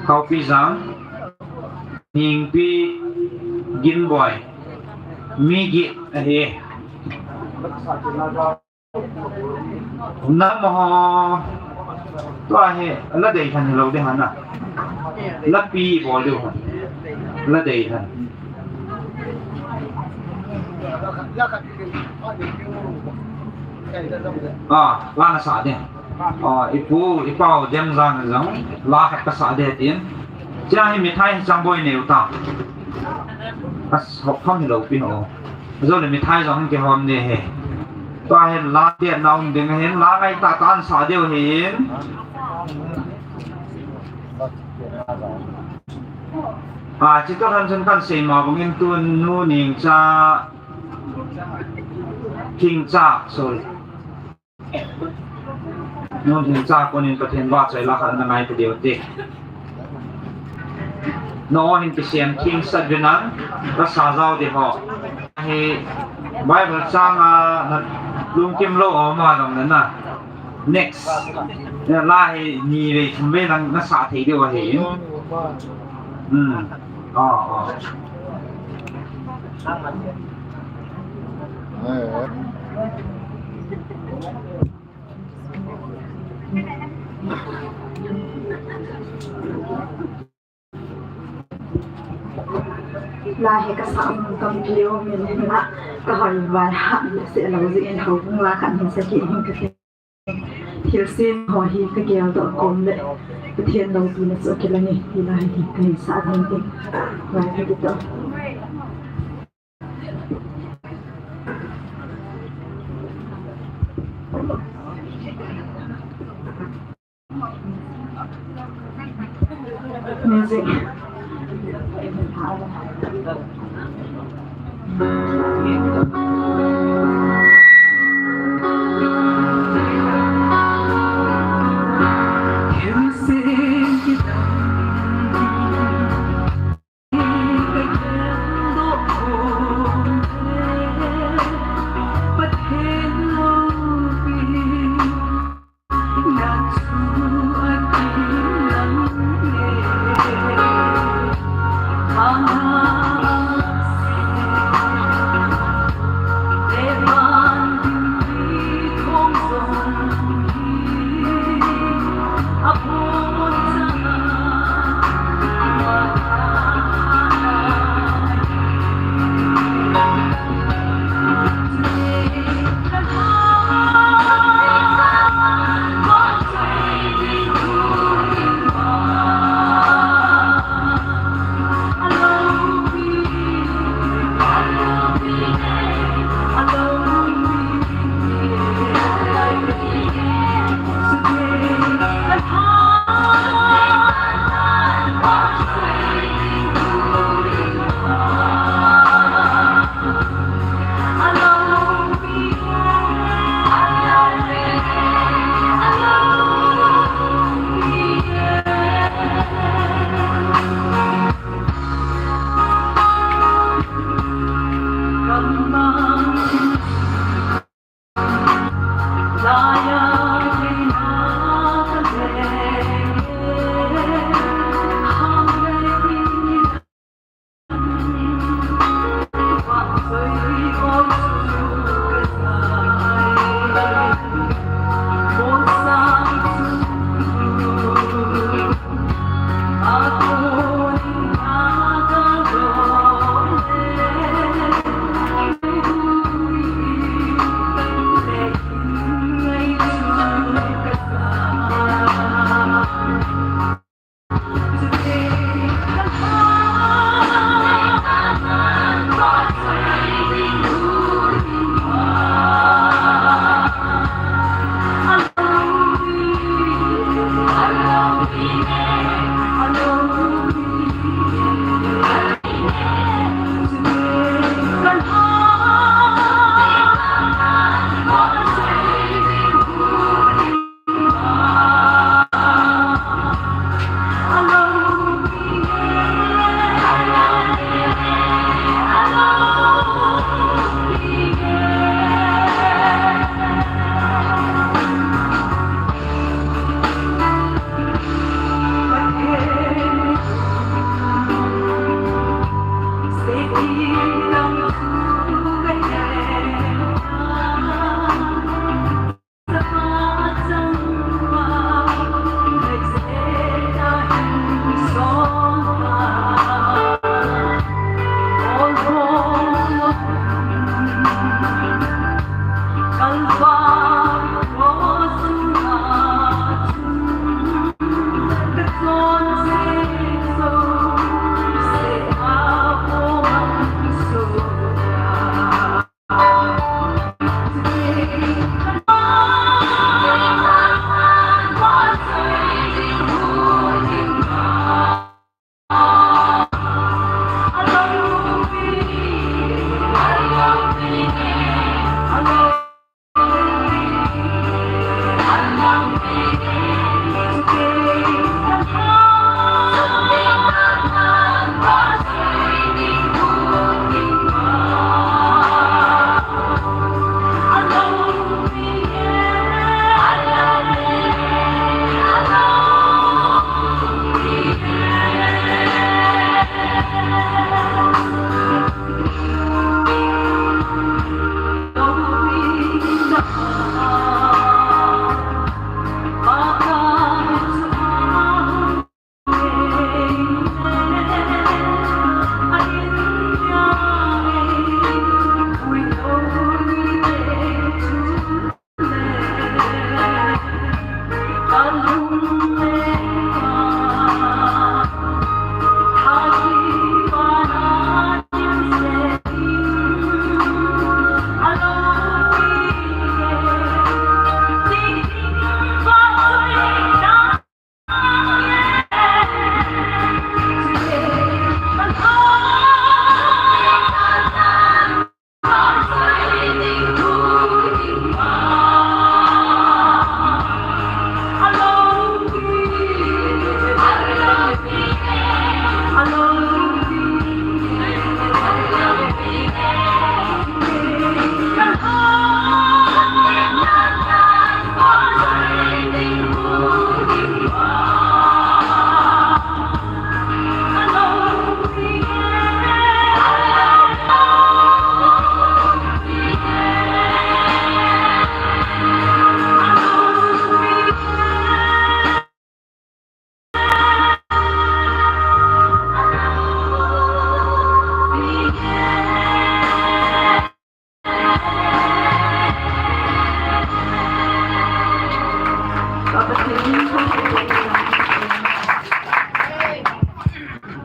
Khaopi Jang, Ningpi Ginboi, mi get ahi. Namaho, tua hi, la dei han lou de hana. La pi bol diu han. La dei han. Ah, la na sa de. Ah, ipu, ipau dem jang jang, la khat ka sa de tin. Chia hi mithai hi chang boi neu ta. As, hok pham hi lou pi ho. Jou le mithai jong kihom de he. Tua hin la de naum ding hin, la ngai ta tan sa diu hin. Ah, chuti han chun kan sei ma bangin tu Nu Ningcha, Lhingcha, sorry. Nu Lhingcha konin Pathen vahchoi la khat na ngai ta diu te. Nangho hin kisem theng sat uvin lang, ka sa jao di ho. Hi Bible chang a na lungkim lou a um a jong le na. Next. Na la hi ni vei thum vei lang na sa thei diu ahi. Hmm. Oh, oh. La hi ka sa um tam leo min la ka hoi vai ha se lo ji in ho bung la kan hin sa ki hin ka. Thilsem ho hi ka gel doh kom le, Pathen loupina chu a kilang e, ti la hi ka hin sa ding te. Vai ka ti to. Music.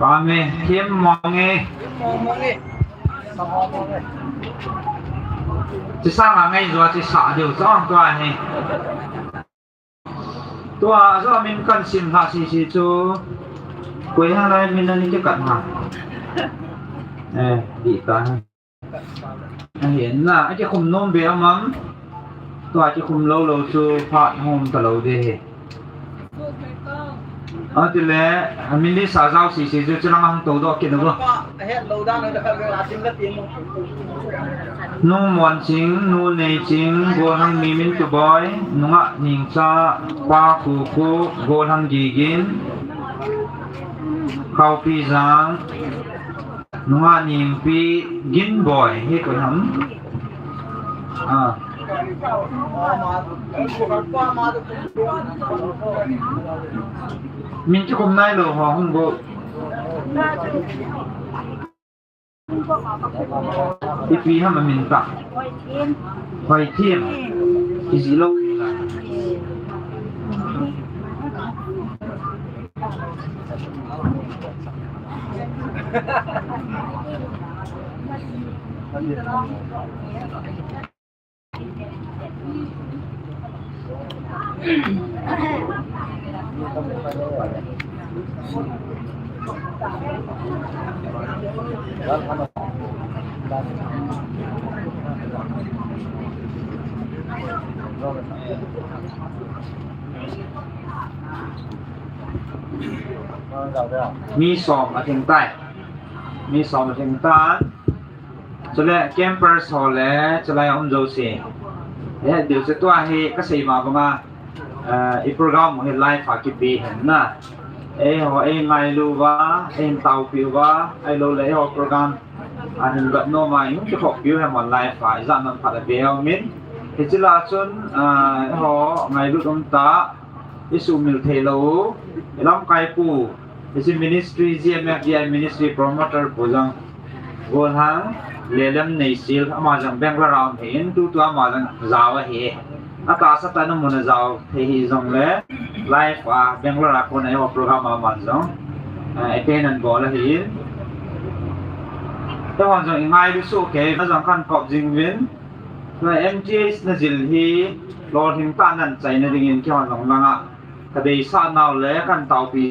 Pame, thim mong e. Chi sang a ngai jo chi sa diu chong tua hi. Tua jo min kan sim ha si si chu. Koi ha lai min ani ke kan ha. Eh, di ta. Ahin na, akikhum nom be amam. Tua kikhum lou lou chu phat hom ta lou de he. Atile, a min li sa jau si si chu chilang ang to do kin bo. Nu Mon Ching, Nu Nei Ching, Golhang Mimin Tuboi, Nunga Ningcha, Pa Kuku, Golhang Gigin, Kaupi Jang, Nunga Ningpi, Ginboi, hi koi ham. Ah. Min kikhum nai lou ho hung bo. Ipi ham amin ta. Hoi thim. Iji lou. Mi som atheng tai. Mi som atheng tai. Chule campers ho le chulai a um jouse. Eh, diu chu tua hi kasei ma banga, eh, i program hi live a kipe hen na. Eiho, eingailu uva, eitaopi uva, ahilou le eiho program ahin vet nom a, hung kikhop piu hen mon live a, ijat nam khat a be umin. Hiche lah a chun, eh, eiho ngailut um ta, i sumil thei lou, i lamkai pu, hiche ministry, G M F D I ministry promoter pu jong, Golhang Lelem Neisil, ama jong Bangalore a um ahin, tutua ama jong jao ahi. Atahsa tah in amun a jao thei hih jongle, live a Bangalore a kona eiho program a aman jong, eh, attend anabol ahin. Eihon jong i ngailu soh kei, na jong kan kop jing uvin. Tua M T H na jil hi, lolhing tah nan chaina dingin keihon jong langa ka deisah nau le kan taopi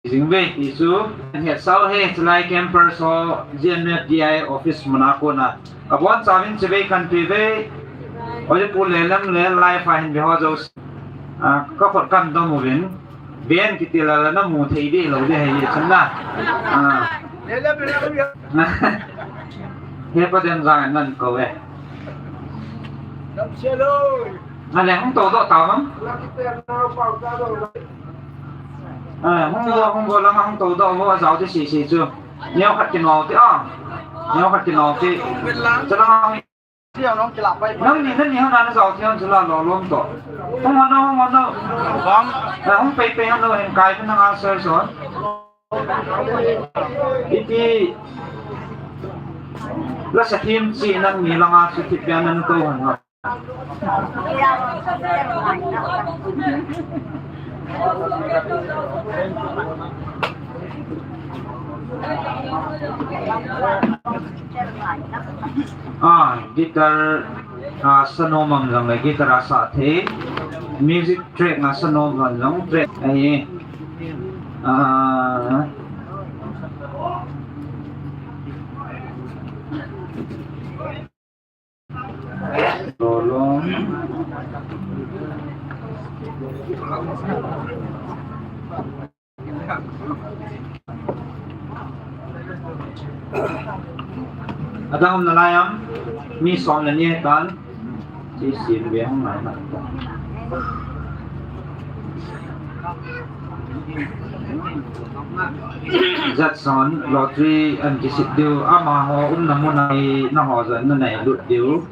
jing uve ti chu. Hetsau he, chulai campers ho, G M F D I office mun a kona. Ka bonchauvin chibai kan pe uve. Oi pu Lelem le live a hin ve ho jouse. Ah, ka khut kan dom uvin. Ven kiti la la namu thei di lou di hei chun na. Ah. He pa dem jang nan kou e. Ale hung to do ta mang. Ah, hung bo, hung bo lama hung to do bo jao di si si chu. Neo khat kinol ti a. Neo khat kinol ti. Chalama Nangni, nangni hon ana jao thei hon chula lolom to. Hung hon o, hung hon o. Bang. Eh, hung pei pei hon o, hin kai pin hung answer son. Iti. La sa thim chi nangni langa chu thip ya nan to hon hon. Ah, guitar, ah, sanom am jong le guitar a sa thei. Music track a sanom am jong track ahi. Ah. Lolom. Adang um nalai am, mi som le ni tan, chi sim ve hung nai na. Jatson lottery an kisit diu, amaho umna mun a naho jong nanei lut diu,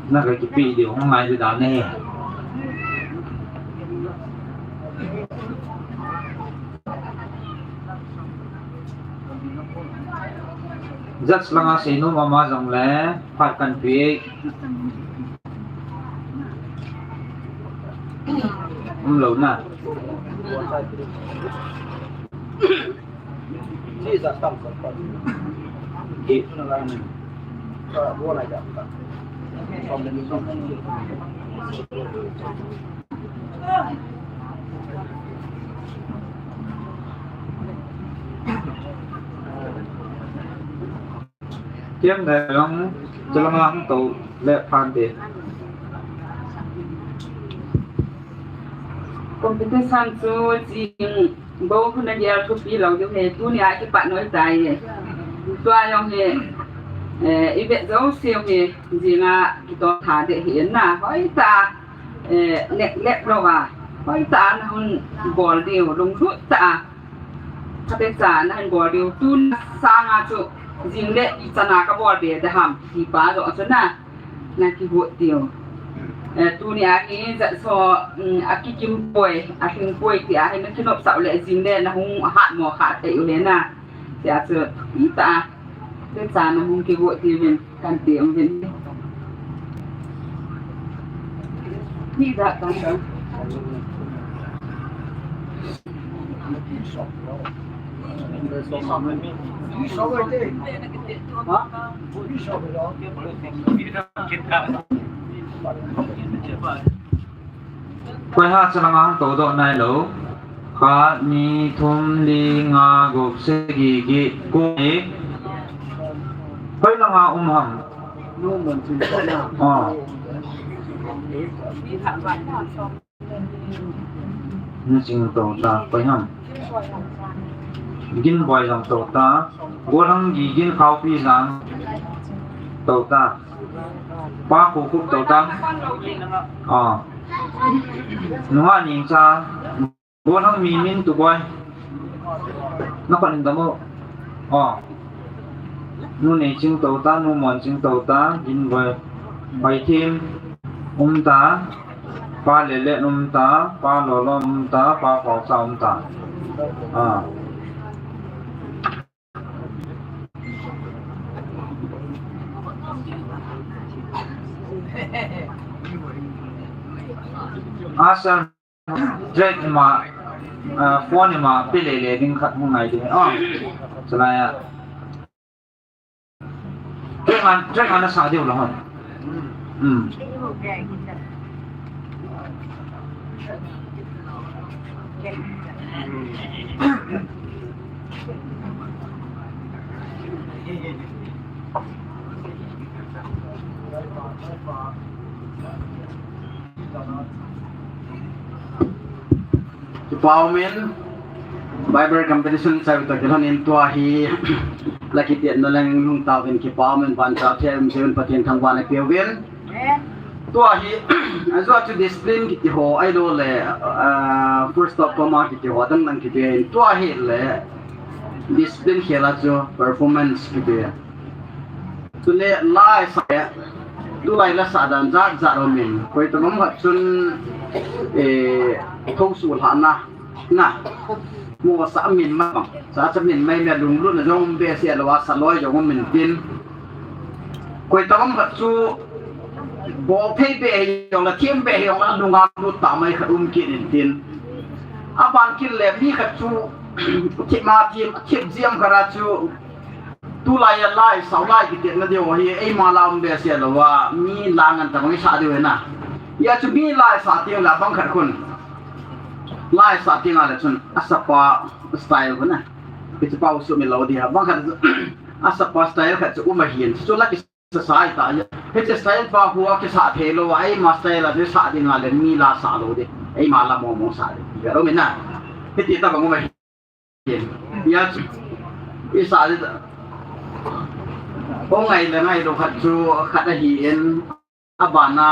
na ka kipe diu, hung ngai diu dan ahi. Judge langa seinom ama jong le, phat kan pe. Um lou na. Kiam dai long, chalanga hung to le phan te. Competition chu jing bou khu na gel thupi lou diu ahi, tunia kipat noi tai ahi. Tua jong hi, eh, i vet jouse hi jinga kiton tha ding ahi na, hoitah, eh, lep lep louva, hoitah na hung bol diu, lunglut tah a. Khatvei cha na hin bol diu, tun sanga chu jing le ichan a ka bol be ding ham, ti pa joh chu na, na kigot diu. Eh, tunia hi jat so, mm, akikim poi, alhing poi ti a hi na kinopsah u le jing le na hung hat mo kha thei u le na. Tia chu, ita. Te cha na hung kigot diu vin, kan ti um vin. Ni da kan da. Koi ha chalanga hung to doh nailou. Khat, ni, thum, li, nga, gup, sagi, get, ko, ni. Koi langa um ham? Ah. Na ching to ta, koi ham? Ginboi jong to ta. Golhang Gigin Khaopi jong to ta. Pa Khokhup to ta. Ah. Nunga Ningcha. Golhang Mimin Tuboi. Na kon in damo. Oh. Nu Neiching to ta, Nu Monching to ta, Ginboi. Paithim um ta. Pa Lele um ta, Pa Lolo um ta, Pa Paocha um ta. Ah. Asa. Track ima, ah, phone ima pe lele ding khat hung ngai ding. Ah, chalai a. Track an, track an asa diu la hon. Hmm. Kipa umin, Bible competition chai ta kilhon in tua hi, la kiti na leng lung tauvin kipa umin ban cha the um seven Pathen thangvahna peuvin. Tua hi, ajo chu discipline kiti ho, ahilou le, ah, full stop comma kiti ho, dang dang kiti in. Tua hi le, discipline khela chu performance kiti. Chule la sa, tulai la sa dan jat jat umin. Koi tabang khat chun, eh, thong su lhana, na. Mo sa min ma bang. Sa cha min mai me lunglut na jong be se lou a sa loi jong min tin. Koi tabang khat chu bol thei be hi jong la thiam be hi jong la lunga lut ta mai khat um kit in tin. Aban kit le mi khat chu thip ma thip, thip jiam khat a chu Tulai a lai, sao lai kiti na diu hi, eima la um be se lou a, mi la ngan tabang i sa diu na. Hia chu mi la sa tiang la bang khat khun. La sa tiang a le chun, a sapa style khun na. Kichi pau su mi lou di ha, bang khat, a sapa style khat chu um ahin, chu la ki sa sai ta. Hiche style pa khu a kisa thei lou a, eima style a chu sa ding a le mi la sa lou di. Eima la mo mo sa di. Ga lou mi na. Hiti tabang um ahin. Hia chu, i sa di ta. Ong ngai le ngai lou khat chu khat ahin, abana,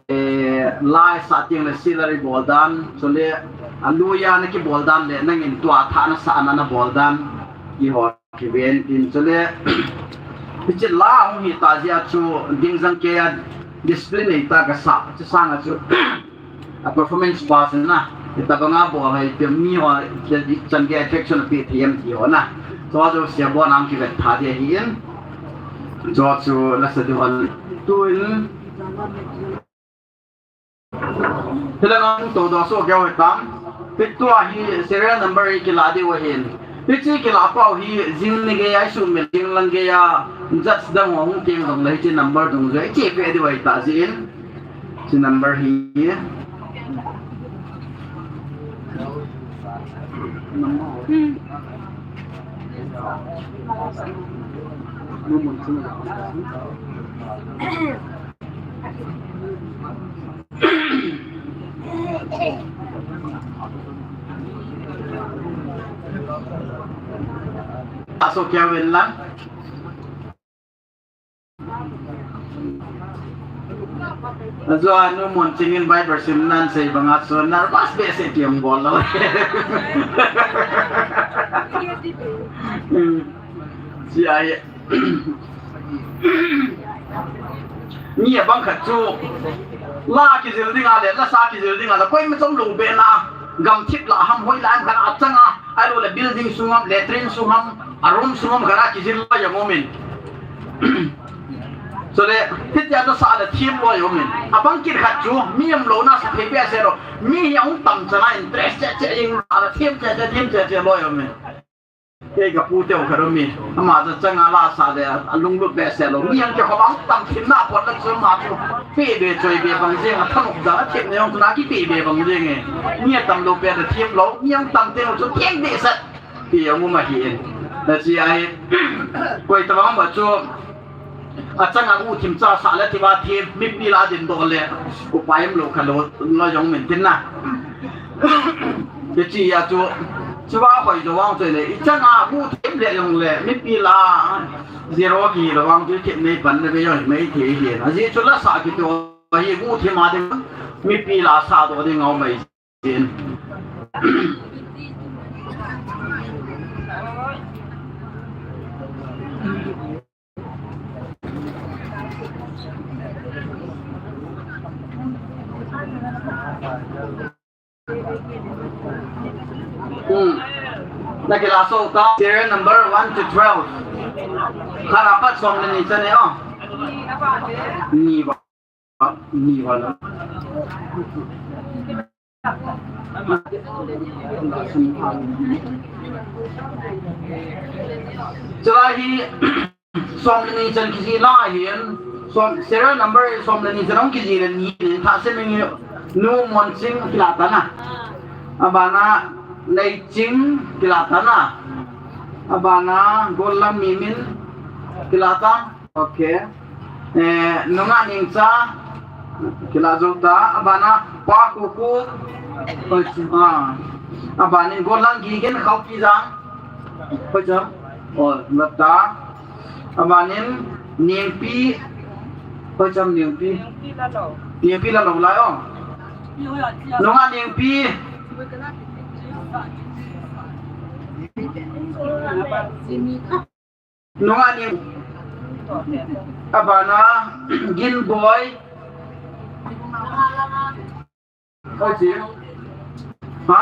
eh, la sa tiang le salary bol dan, chule, a lui a na kibol dan le, nangin tua tha na sa na na bol dan, i ho kiven tin chule, hiche la hung hi ta jeh a chu, ding jang kei a discipline nei ta ka sa, chu sang a chu, a performance base na, hitabanga bol hai pe mi ho, chan gei affection pe thei em ti ho na. Chu chu sia bo nam kivet tha di ahin. Chu chu la sa di hon. Tuin. Hilai a to do so keu hitam. Pi tua hi serial number i kila di ahin. Hiche kilah pau hi jing ni geiya isumil, jing lang geiya judge dang ho hung teng jongle hiche number dungjui a iche peh diu ahi tah jeh in. Hiche number hi. Aso kya wen lang. Ajua nu Monching in Bible sim nan sei banga chu nervous behseh ti hung bol lou. Hmm. Sia hi. Mi abang khat chu la kijil dinga le, lasa kijil dinga le, koima chom lou bena, gamthip lah ham, hoi lah ham khat a changa, ahilou le building sung ham, latrine sung ham, a room sung ham khat a kijil loi jong um in. Chule, hitia chu sa le thim loi jong um in. Abang kit khat chu, mi umlouna sa thei behseh lou. Mi hi ahung tam chana interest cheh cheh jing, sa le thim cheh cheh, thim cheh cheh loi jong um in. Kei ka pu teu khat um in, ama chu changa lasa le, alunglut behseh lou. Mi ang kikhop a tam thim na pot la chu ama chu. Pe be choi be bang jeng, athanop da, athim ne jong chu na kipe be bang jeng e. Mi atam lou pe da thim lou, mi ang tam teng chu thim behseh. Ti jong um ahi in. Hiche ahi, koi tabang ba chu, achanga guhthim cha sa le thim a thim, mipi lah a dindoh le, upai umlou kha lou, loi jong um in tin na. Hiche a chu, chua hoi jo vang chu le, ichanga guhthim le jong le, mipi lah a zero kihi lou vang chu thim nei pan le ve jong hi mai thei hi. Ajeh chu lasa kiti ho hi guhthim a ding, mipi lah a sa doh ding a um ahi. Hmm. Na kilah sou ta, serial number one to twelve. Khat apat som le ni chan e o. Ni ba. Ni ba la. Chulai hi som le ni chan kijih lai hin, som, serial number som le ni chan hung kijih le ni hin, thah sem in nu Monching kilah tan a. Abana Neiching kilah tan a. Abana Gollang Mimin kilah tan. Ok. Eh, nunga Nengcha, kilah jou ta, abana Pa Kuku, ah, abanin Gollang Gigin Khaukijang, hoicham, oh, lata, abanin Nengpi, hoicham Nengpi, Nengpi Lalou lai o, nunga Nengpi. Nunga ni, abana, Ginboi. Hoicham. Ha?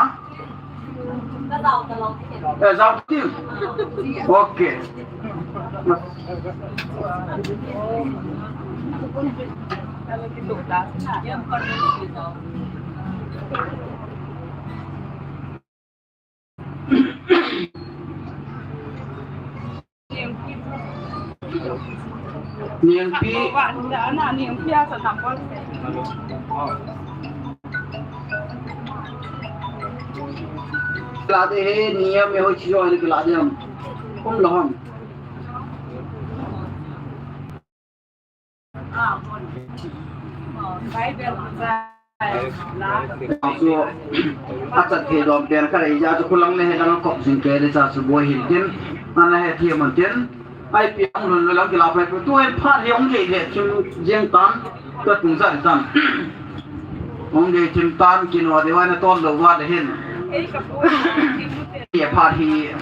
Eh, Zauting. Ok. Nengpi. Lade he, niyam e ho chijo ani lade ham. Kum lo ham. Chu, achat thei dom pen kha rei ja chu kulang le he lang kop jing ke le cha chu boi hin tin, ana he thi man tin, ai pi ang lun lang kila pai tu en phat he ong le le thim jeng tan, ka tung sa tan. Ong le thim tan kino de wa na ton lo wa le hin. Ye phat hi.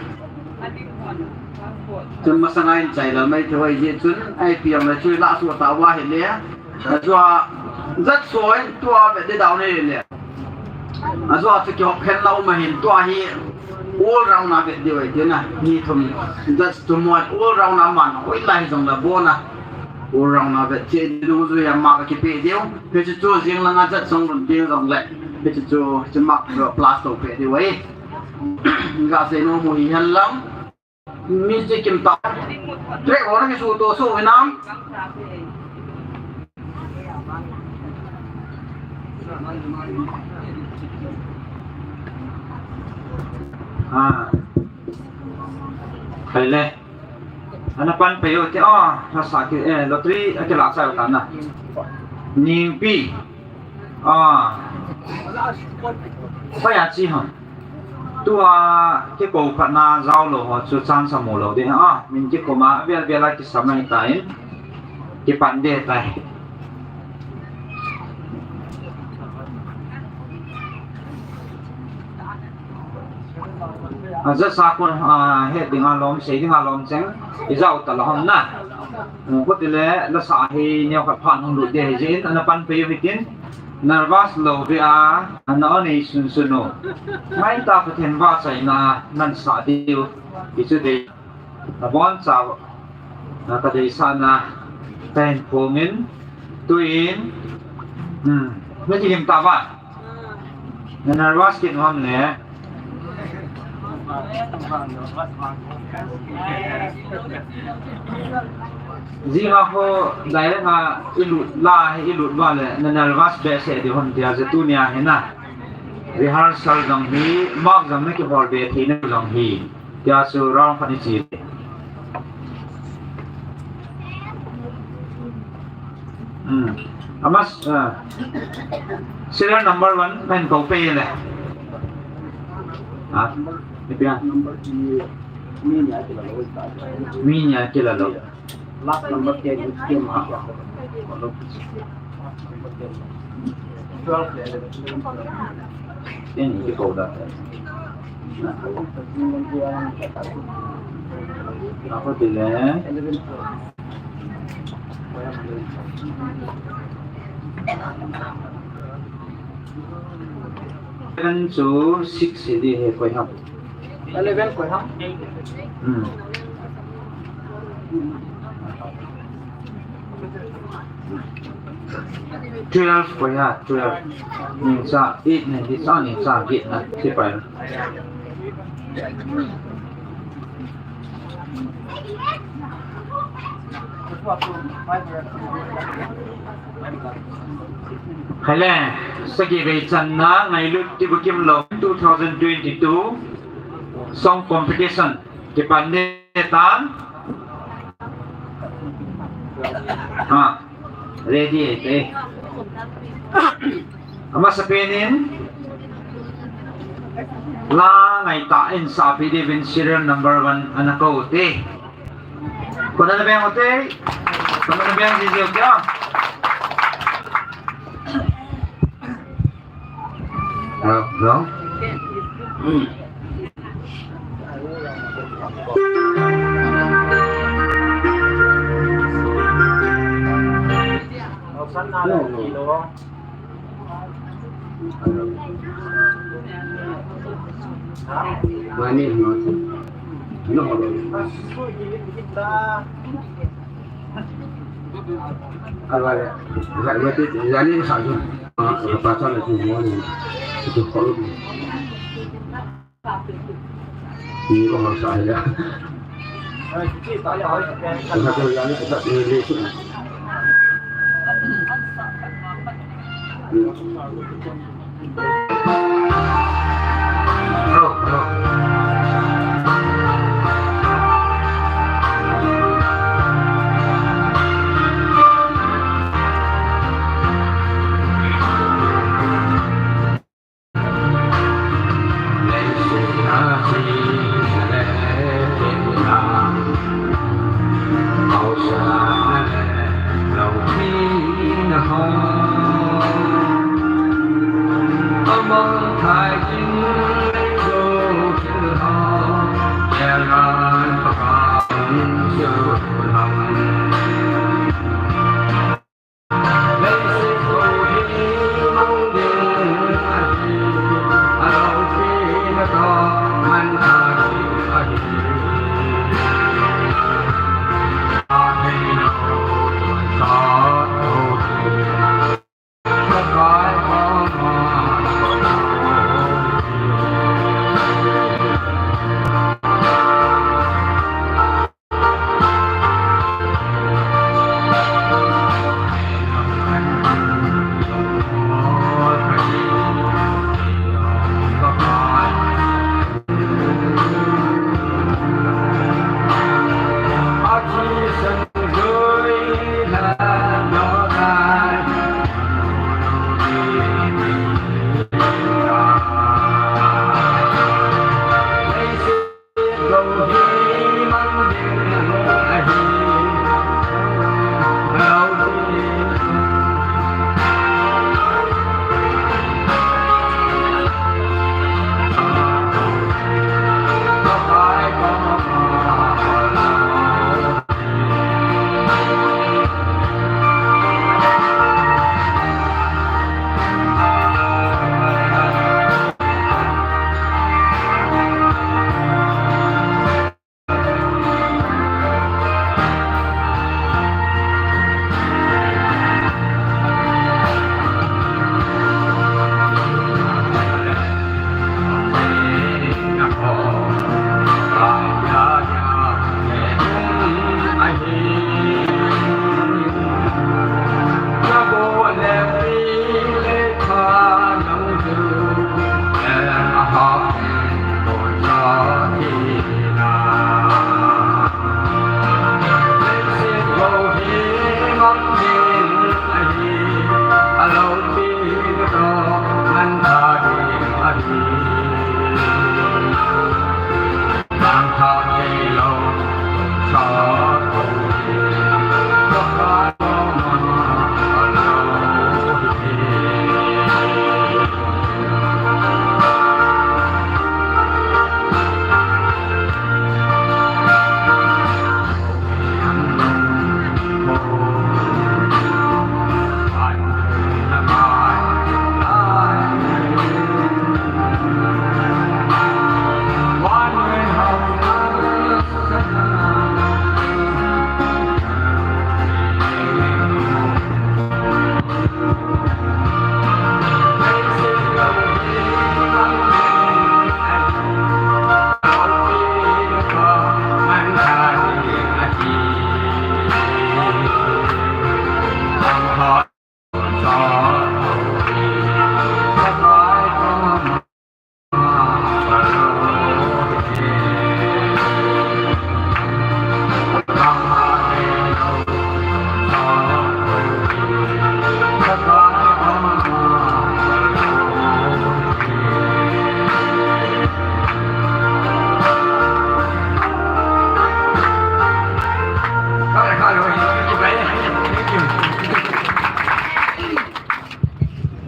Chun masanga in chai lal mai thei jeh chun, ai piang le chui la su ta wa hi le. Ajua, jat so in tua ve de down hi le. Ajua chu kihop khen lau ma hin tua hi all round na ve de wai de na. Ni thum, jat tu mo all round na man, oi lai jong la bona. All round na ve che du ju ya ma ka kipe deu. Pe chu chu jing langa jat song run ding jong le. Pe chu chu, chu ma plus to pe de wai. Ga sei nom u hi hen lang. Music kim ta. Track ho na kisu to su hinam. Ah. Hai le. Ana pan pe u te, ah, lasa ki, eh, lottery, a kila sa u ta na. Ningpi. Ah. Pa ya chi hon. Tua, kikou khat na jao lou ho chu chance amu lou ding. Ah, min kikou ma, vel vel a kisam nai ta in. Kipan de tai. A, jasa kon, a, het ding a lom, sei ding a lom cheng, i jao ta la hon na. U, khuti le, lasa hi neo khat phan hung lut de hi jin, ana pan pe u hitin, nervous lou ve a, ana on ei sun sun u. Ngai ta Pathen vahchoina, nan sa diu, i chu de. Nabonchauva, na kadeisahna, kahin phongin, tuin, hmm, na kilim tauva. Na nervous kit u ham ne. Jing a ho direct a i lut la hi i lut uva le, na nervous behseh diu ham tia, jeh tunia hi na. Rehearsal jong hi, mark jong na kibol be theina jong hi. Tia chu round khat i chi. Hmm. Ama, ah, serial number one, kahin kou pei le. Ha? Ipi a? Mi nia kila lou. Last number ten is came out. Ten is called that. Ako tile. Eleven to six hi di he koi ham. Eleven koi ham? Hmm. Twelve koi ha, twelve. Ni cha, eight ni, di cha ni cha, eight na, si pai. Hele, sagi vei channa Ngailut Tibukimlou two thousand twenty-two song competition kipan de tan. Ha, ready e te. Amasapen in la ngaitah in sapi diuvin serial number one ana kou u te. Kona na beng u te. Kona na beng jiji u te. Hello? Hello? Ni ko hausa ya. Ko hausa ya ni ko sa ni le su. Hello, hello.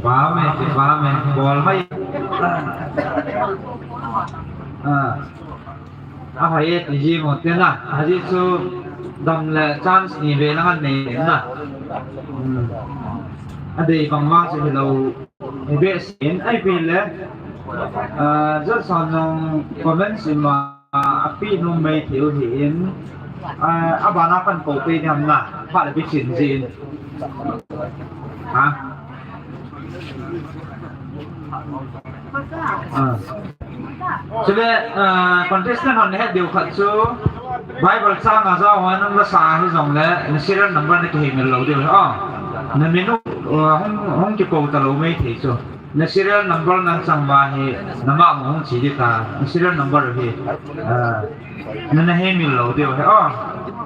Pame, pame, bol mai. Ah. Ahoi e, ti ji mo te na. Ajeh chu dam le chance ni ve lang an nei na. Hmm. Adei bang bang chu hilou. Ni ve sin, ai pi le. Ah, jat san nong comment sin ma, api nung mai thei u hi in. Ah, abana pan ko pe dam na. Pha le bi sin jin. Ha? Ah. Chule, ah, contestant hon nahet diu khat chu Bible chang a jao hon nang la sa hi jong le, na serial number na kihei mil lou diu. Ah. Na min u, ah, hung, hung kipo ta lou mai thei chu. Na serial number nang chang ba hi, na ma hung chi di ta. Na serial number hi, ah, na na hei mil lou diu hi. Ah.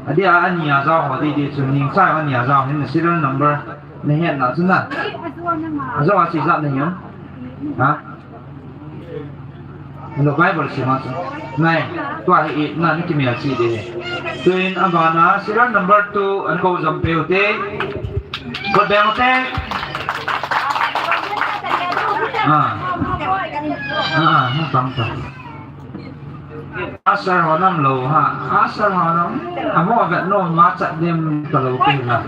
Adia ani a jao ho di di chu ning chang ani a jao hi na serial number. Na hian na chu na. Ajo a chi jat na hian. Ha? Lo Bible sima chu. Nai, tua hi i na ni kimel chi de. Tuin abana serial number two an ko jam peu te. Ko beng te. Ah. Ah, ah, tang tang. Asar ho nam lo ha. Asar ho nam. Amo vet no ma chat dem ka lo pe na.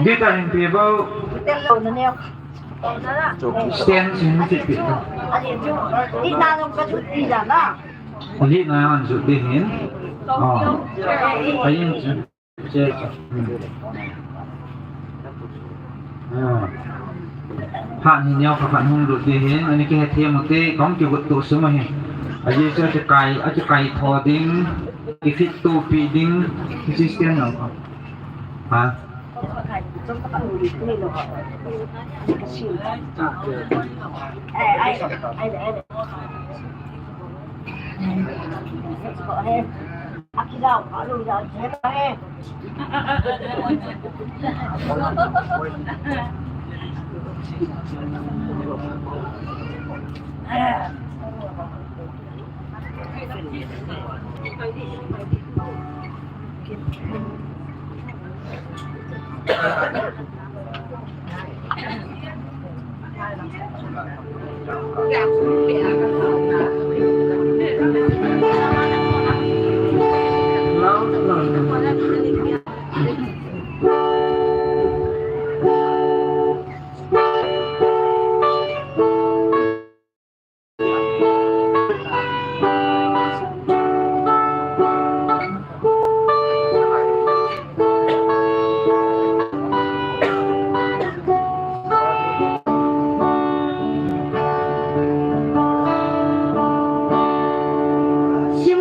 Guitar hin pe bo. Stand sin fit fit. Ali na an ju de hin. Oh. Ayin chu. Che, che. Hmm. Ah. Phat ni neo kha phat hung lut di hin, ani kihe thiam u te, kong kigot tu sum ahi. Ajeh chu akikai, akikai tho ding, kifit tu pi ding, system nang. Ha? Sim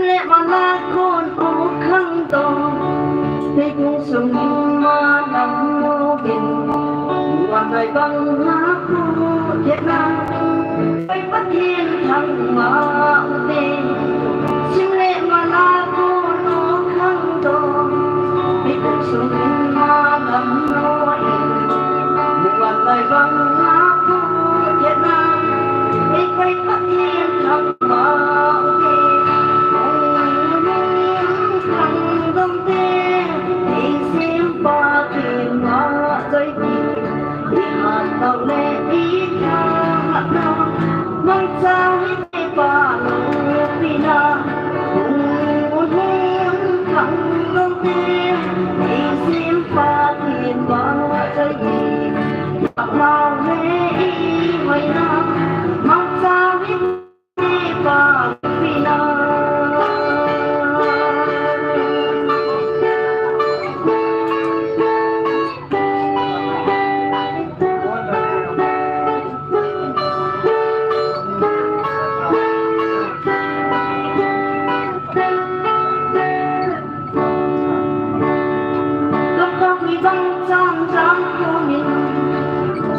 le mana kon o khang to, te kung sung in ma lam mo bin, wan lai bang ha ku jet na, oi Pathen thang ma u te. Sim le mana kon o khang to, te kung sung in ma lam mo in, wan lai bang ha ku jet na, oi Pathen thang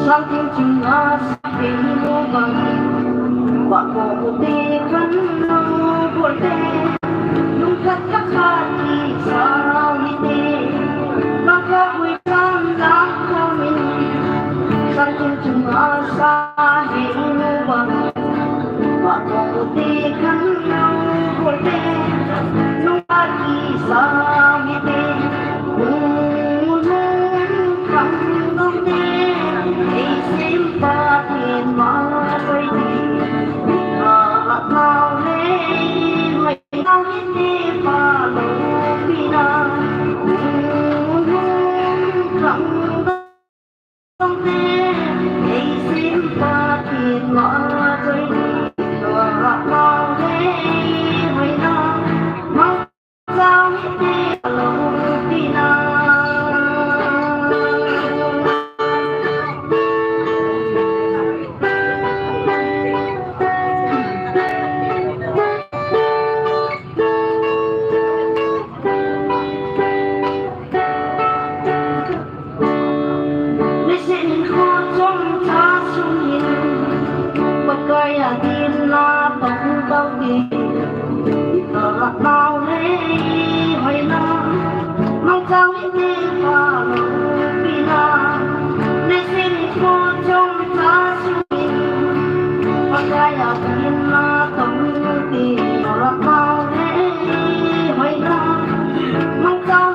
Sang thing chunga sa thing mo bang, ba ko u te khan lo bol te, lungkhat khat khat kisau hi te, ba ko u sam lang ko min, sang thing chunga sa thing mo bang, ba ko u te khan lo bol te, lungkhat kisau hi te. Nisin kho chomcha sungin, Pakai a dinna tong tau ding, i ka nau le hoina, mangchang i te pa lo pina. Nisin kho chomcha sungin, Pakai a dinna tong ding, i ka nau le hoina, mangchang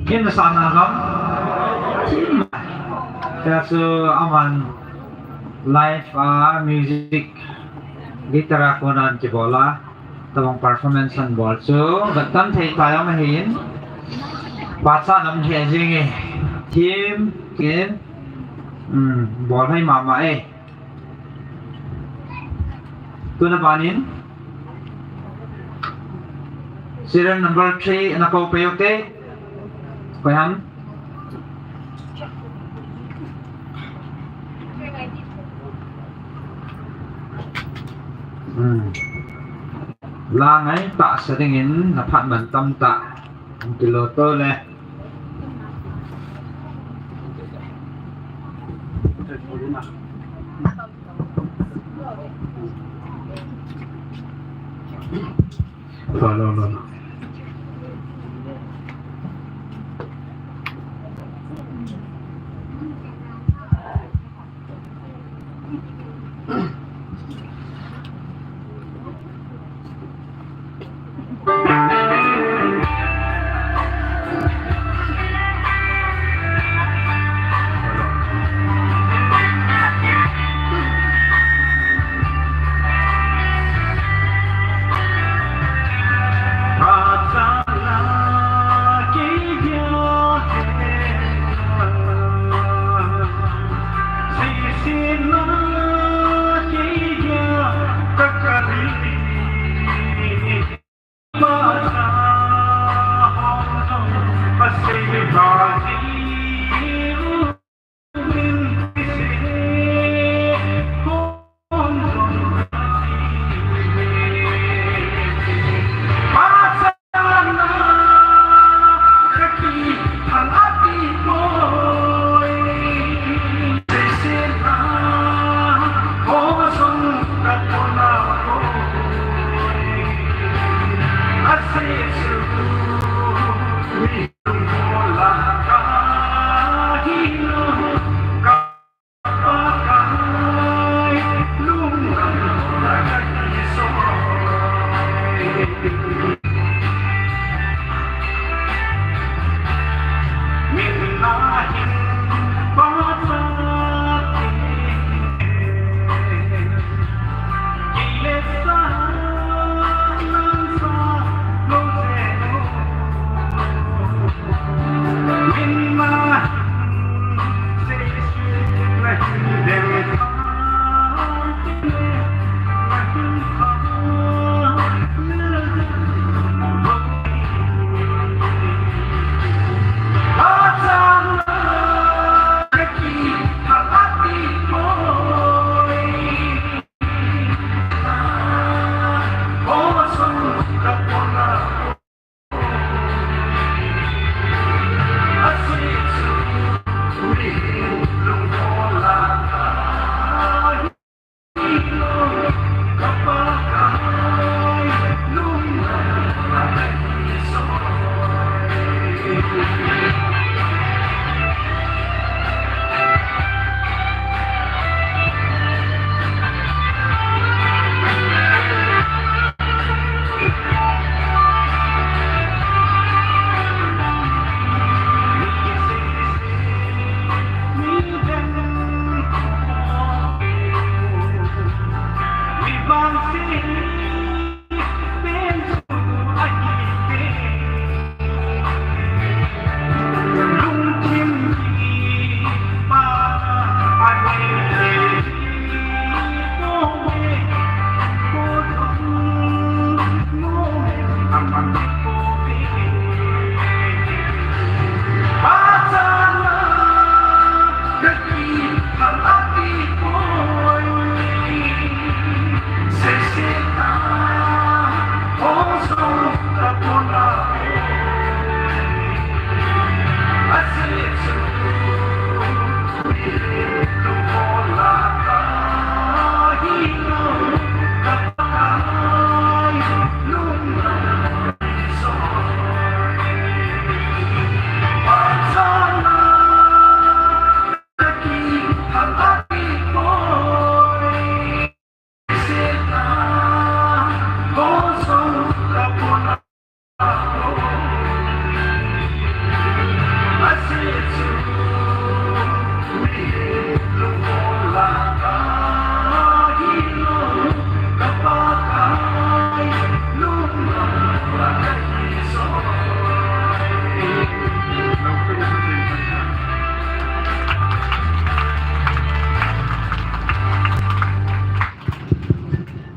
Kin sana gam. Kin. Kaya so aman. Live a music, guitar a kona kibol a, tabang performance anabol chu, gattam thei tai ahin, pachat aum lheh jenge, thim kin, um, bol hai mama e. Tuna banin, serial number three, nakou pei ute. Koi ham? Hmm. La ngai tahsa dingin naphat man tam tah. Kilo to le. Lo, lo, lo, lo.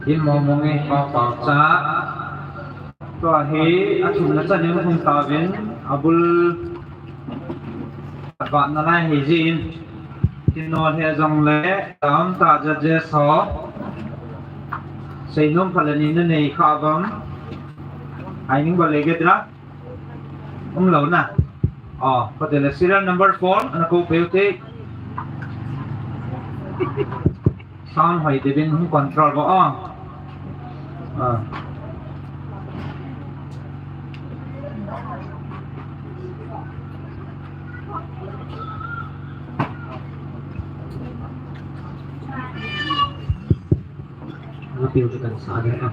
Hi mong mong e, pa pa cha. Tua hi, athumna chan in hung tauvin, abul avat nalai hi jin. Tino he jong le, tam ta ja je so. Seinom phalani na nei kha bang. Ai ning ba le ge dra. Um lo na. Oh, ko de le serial number four, ana ko pe u te. Sound hoi de bin hung control bo, oh. Ah. Ana pe u te kan sa de, ah.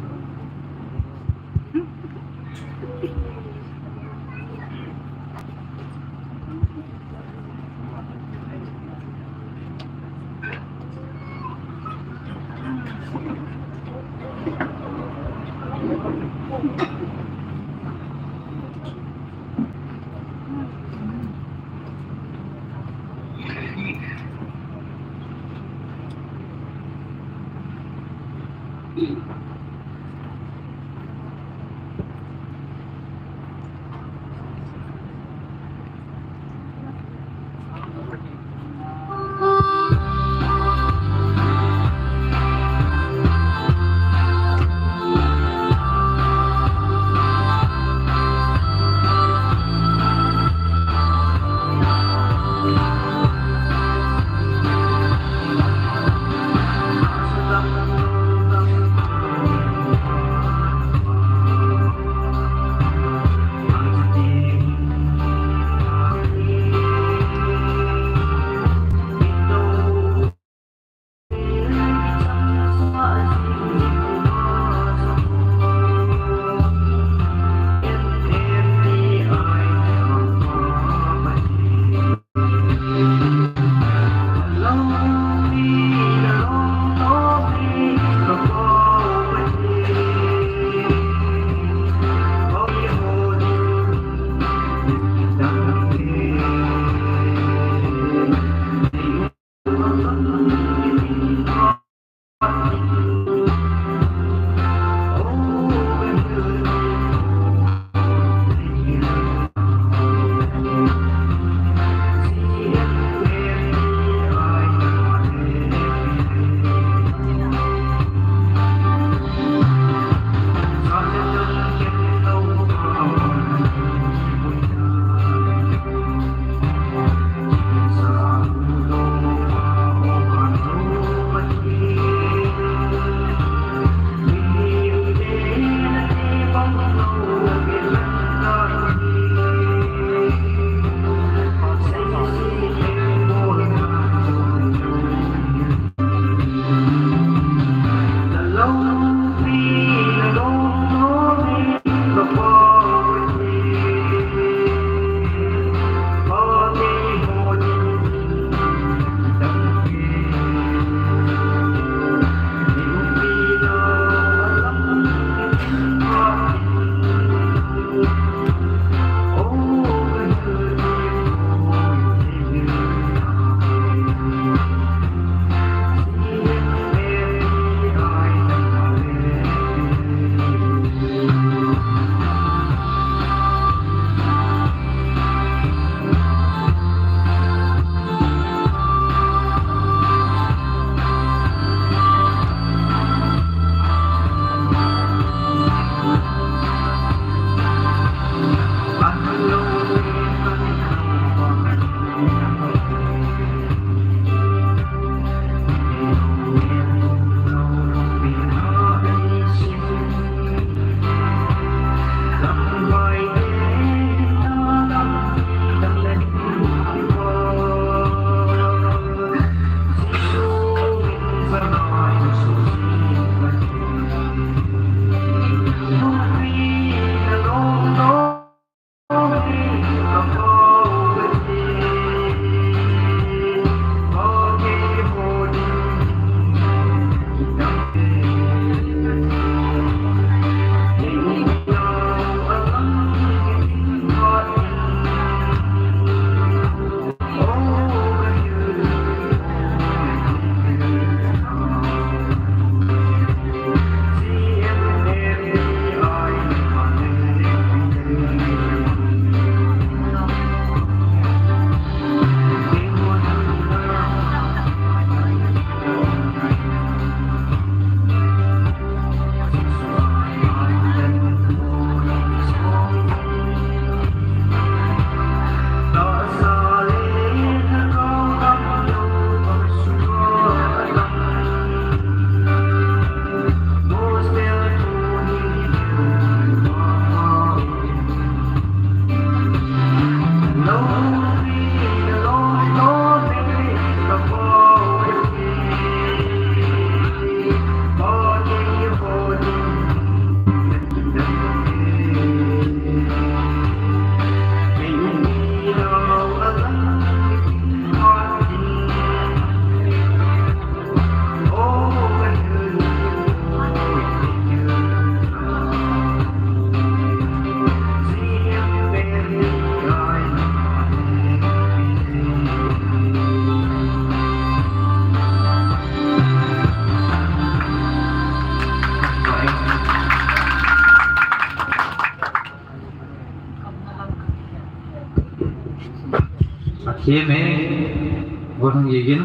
Theme, Gonhung Gigin.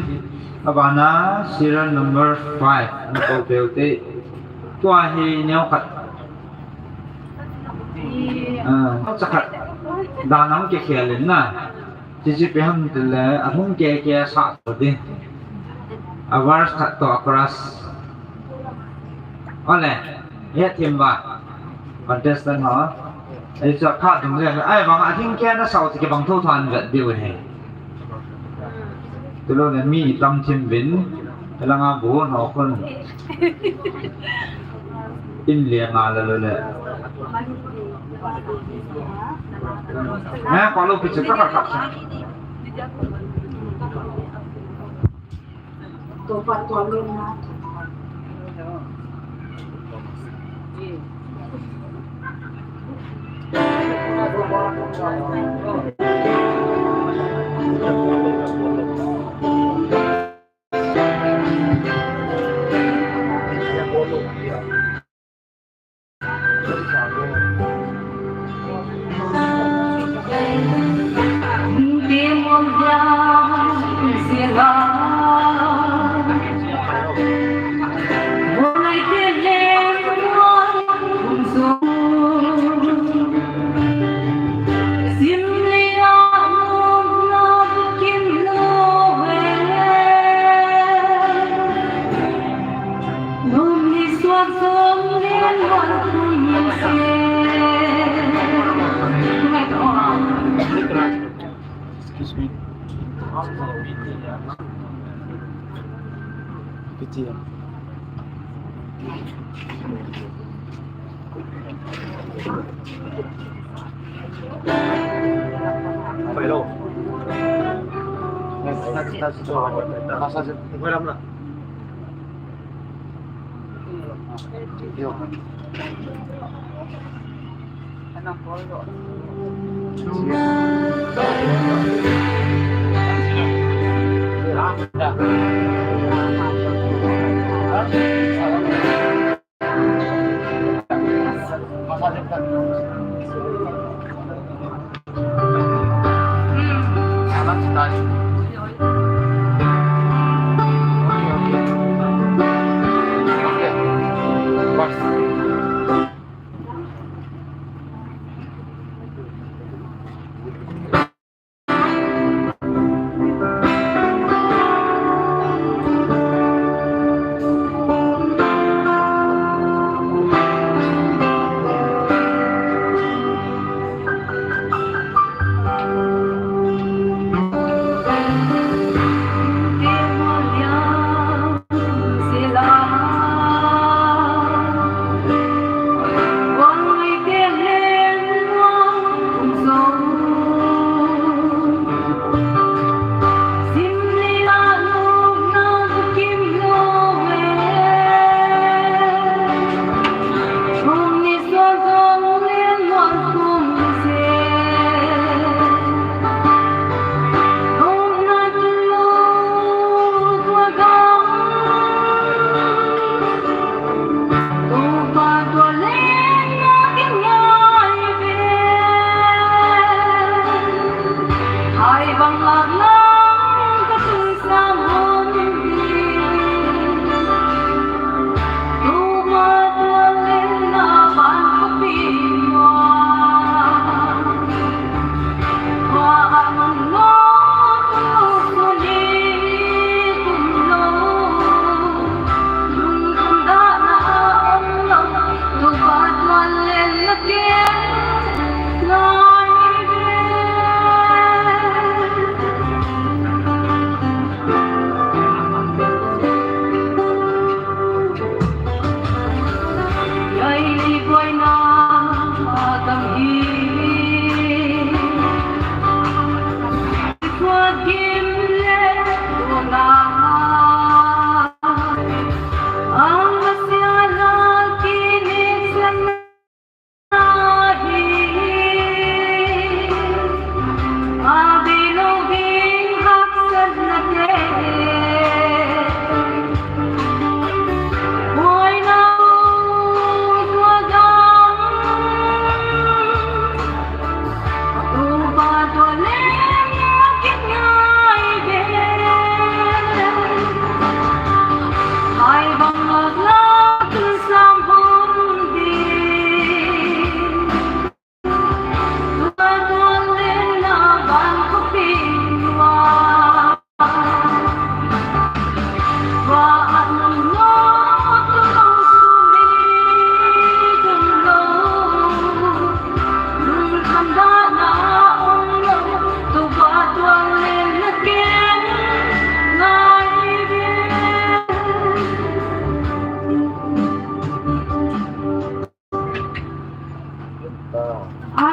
Abana serial number five, an ko peu te. Tua hi neo khat. Ah, cha khat. Dan ang ke khel in na. Chichi pe ham tile, ahung ke ke sa to din. A verse khat to a chorus. Ole, het him ba. Contestant ho. Ei cha kha dum le, ai bang a thing ke na sao ti ke bang tho than vet diu he. Tulo le mi tam thim bin, langa bu no khun. In le nga le lo le. Nga pa lo pi chu ka ka ka. To pa to lo na. Excuse me. P T M. Hello.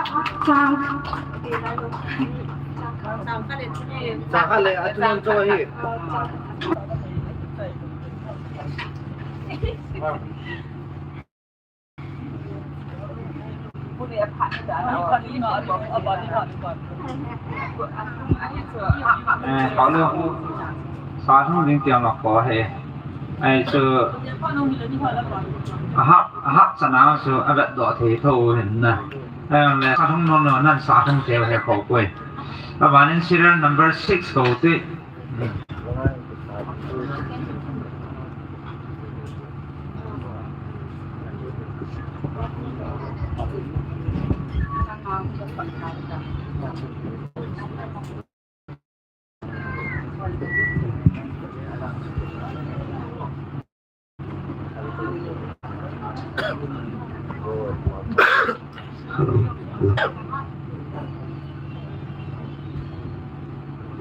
Chang. Chang khat le, atu nang cho hi. Eh, Paulo, sa thum ding tiang lak ko he. Ai chu, ahah, ahah chana chu avetdoh thei tho hin na. Ai le sa thum nom nom nan sa thum teu he ko koi. Abanin serial number six ko ti.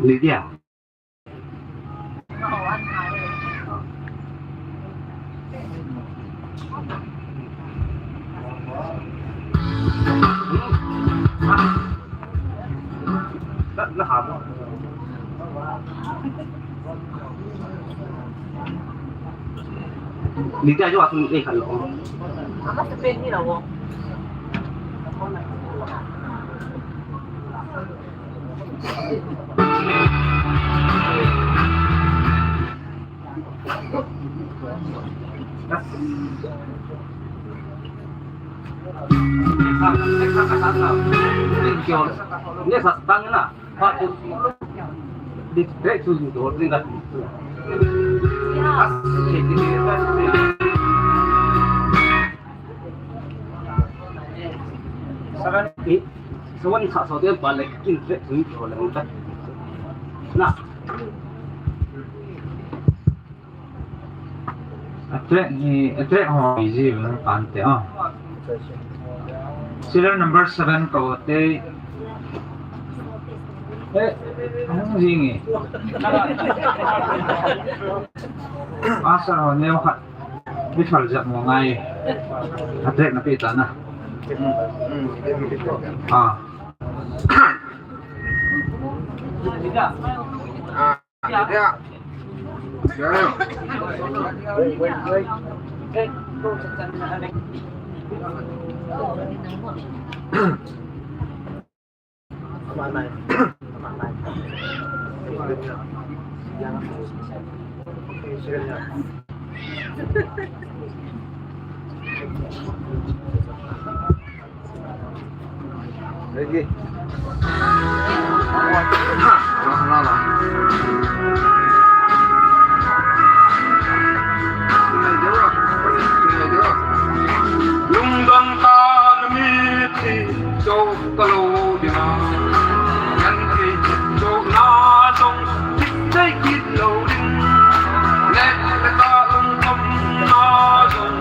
Lydia. Lydia, jom asun eh kan lo. Ama sepen ni lo. Next, next, next, next, next, next, next, next, next, next, next, Seven, eight, seven, sa, sa, ten, pa, like, kin, track, three, four, like, that. Na. A track ni, a track ho easy, no, pan te, oh. Serial number seven ko te. Eh, hung jing e. Pastor ho neo khat. Mi phal jat mo ngai. A track na pe ta na. Ah. Ready. Lungdon tah in mithi chop talou ding a, ngen thei chop na jong thip thei kit lou ding. Leh leh ka lungkham na jong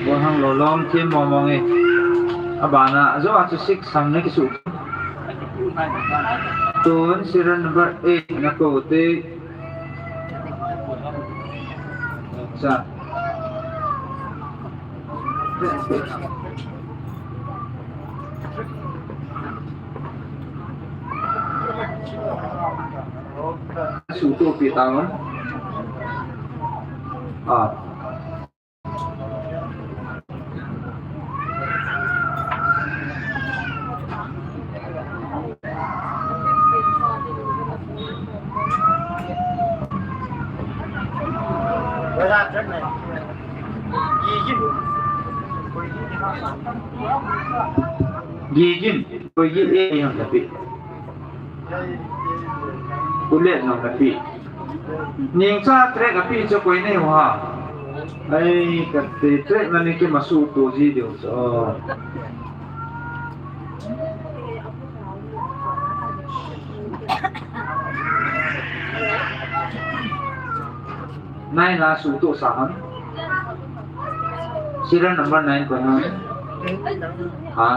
Wahang lolom thim mong mong e. Abana, ajo a chu six sang na kisu. Tun serial number eight na ko te. Cha. Suhtohpi tauvin. Ah. Gigin, koi gi e hon na pi. Kulet nong na pi. Ningcha track a pi cho koi nei ho ha. Ai, ka te track na ni ki masu to ji deu cho. Nine la suhtoh sa ham. Serial number nine koi ham. Ha.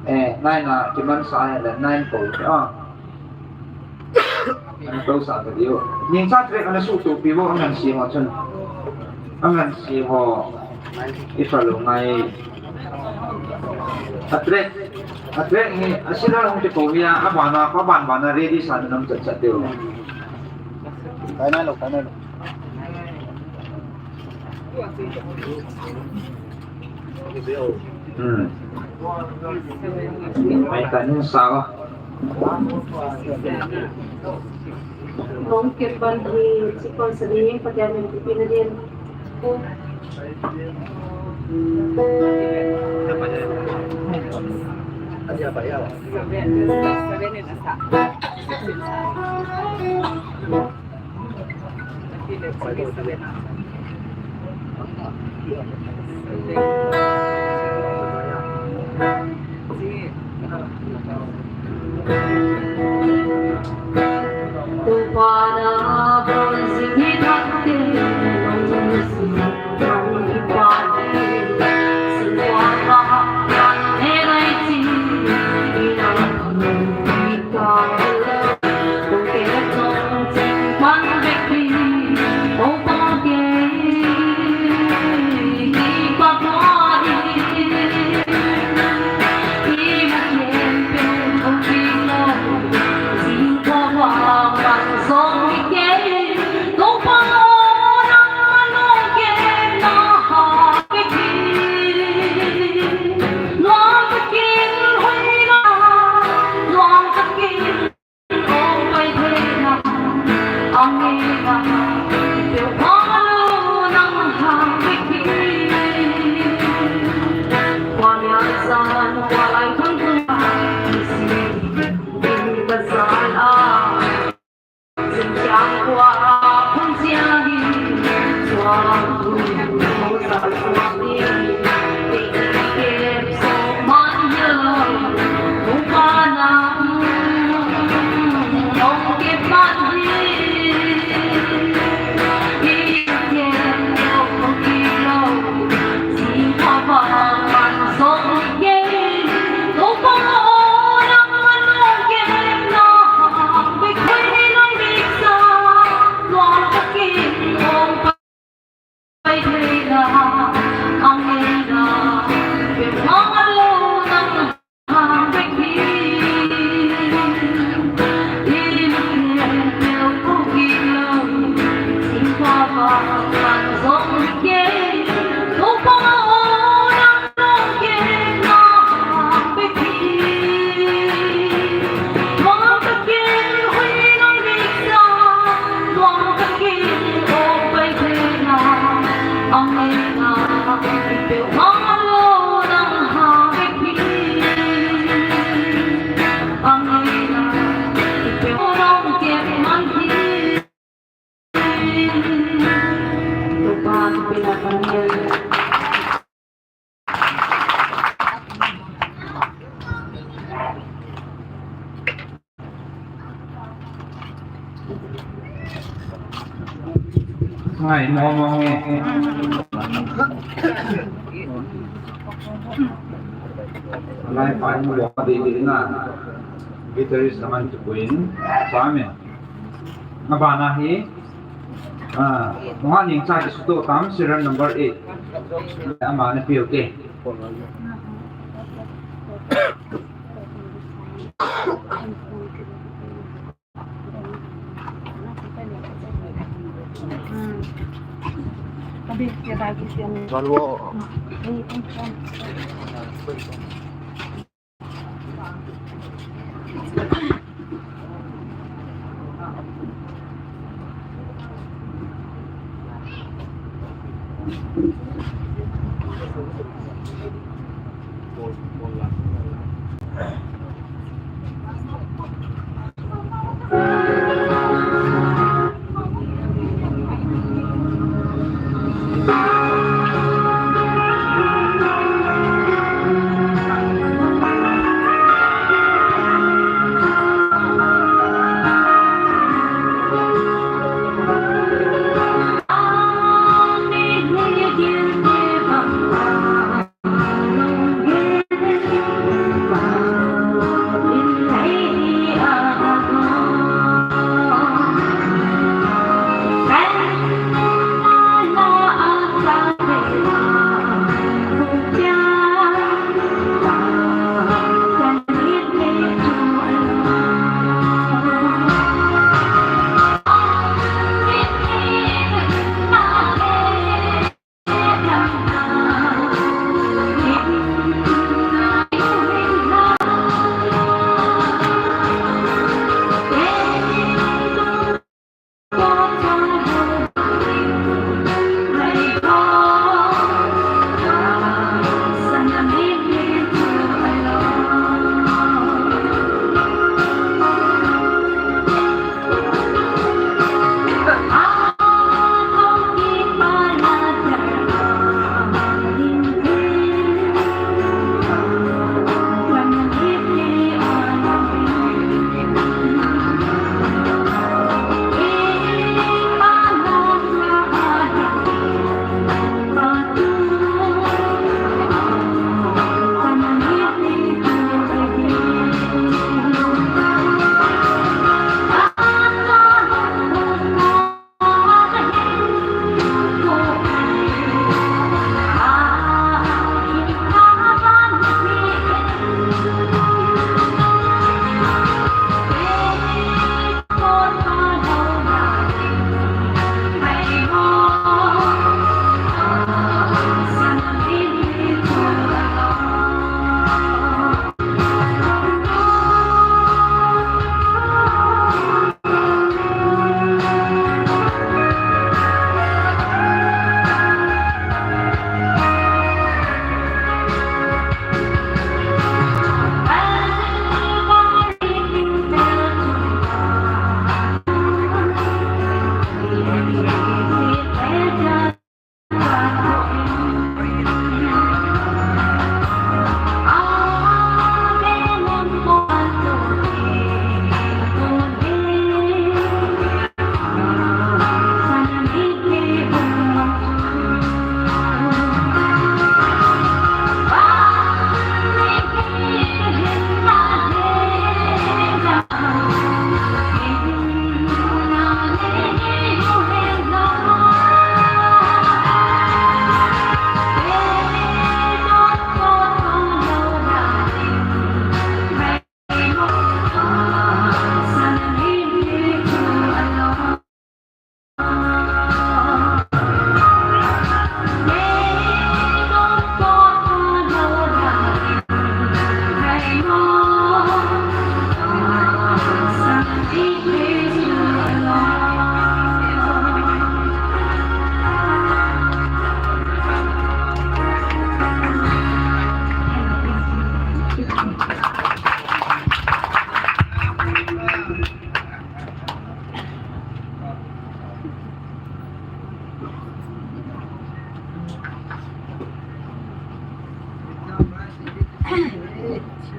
Eh, nine la kiman sa hai le nine koi. Ah. Ana to sa ka diu. Ningcha track ana suhtohpi vo angan si ho chun. Angan si ho. I fa lo ngai. A track, a track hi, a serial hung kiko hi a, a bana, a ban bana ready sa na nam chat chat deu. Kai nai lo, kai nai lo. Hmm. Mai ta nin sa ko. Bong kit ban hi, chikon sa ni, Pathen min thupina din. Hai, mo, mo, mo. Lai pa in lo di di na. Guitarist naman tu kuin. Sa amin. Abana hi. Ah, mo ha ning cha kisuto tam serial number eight. Ama na piu te.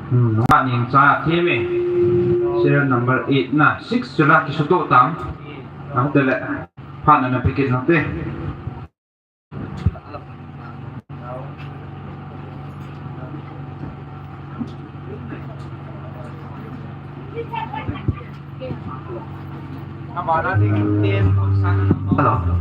Hmm, nungah ning cha theme. Serial number eight na, six chula kisuto tam. Ang tele. Hana na pikit nang te. Hello.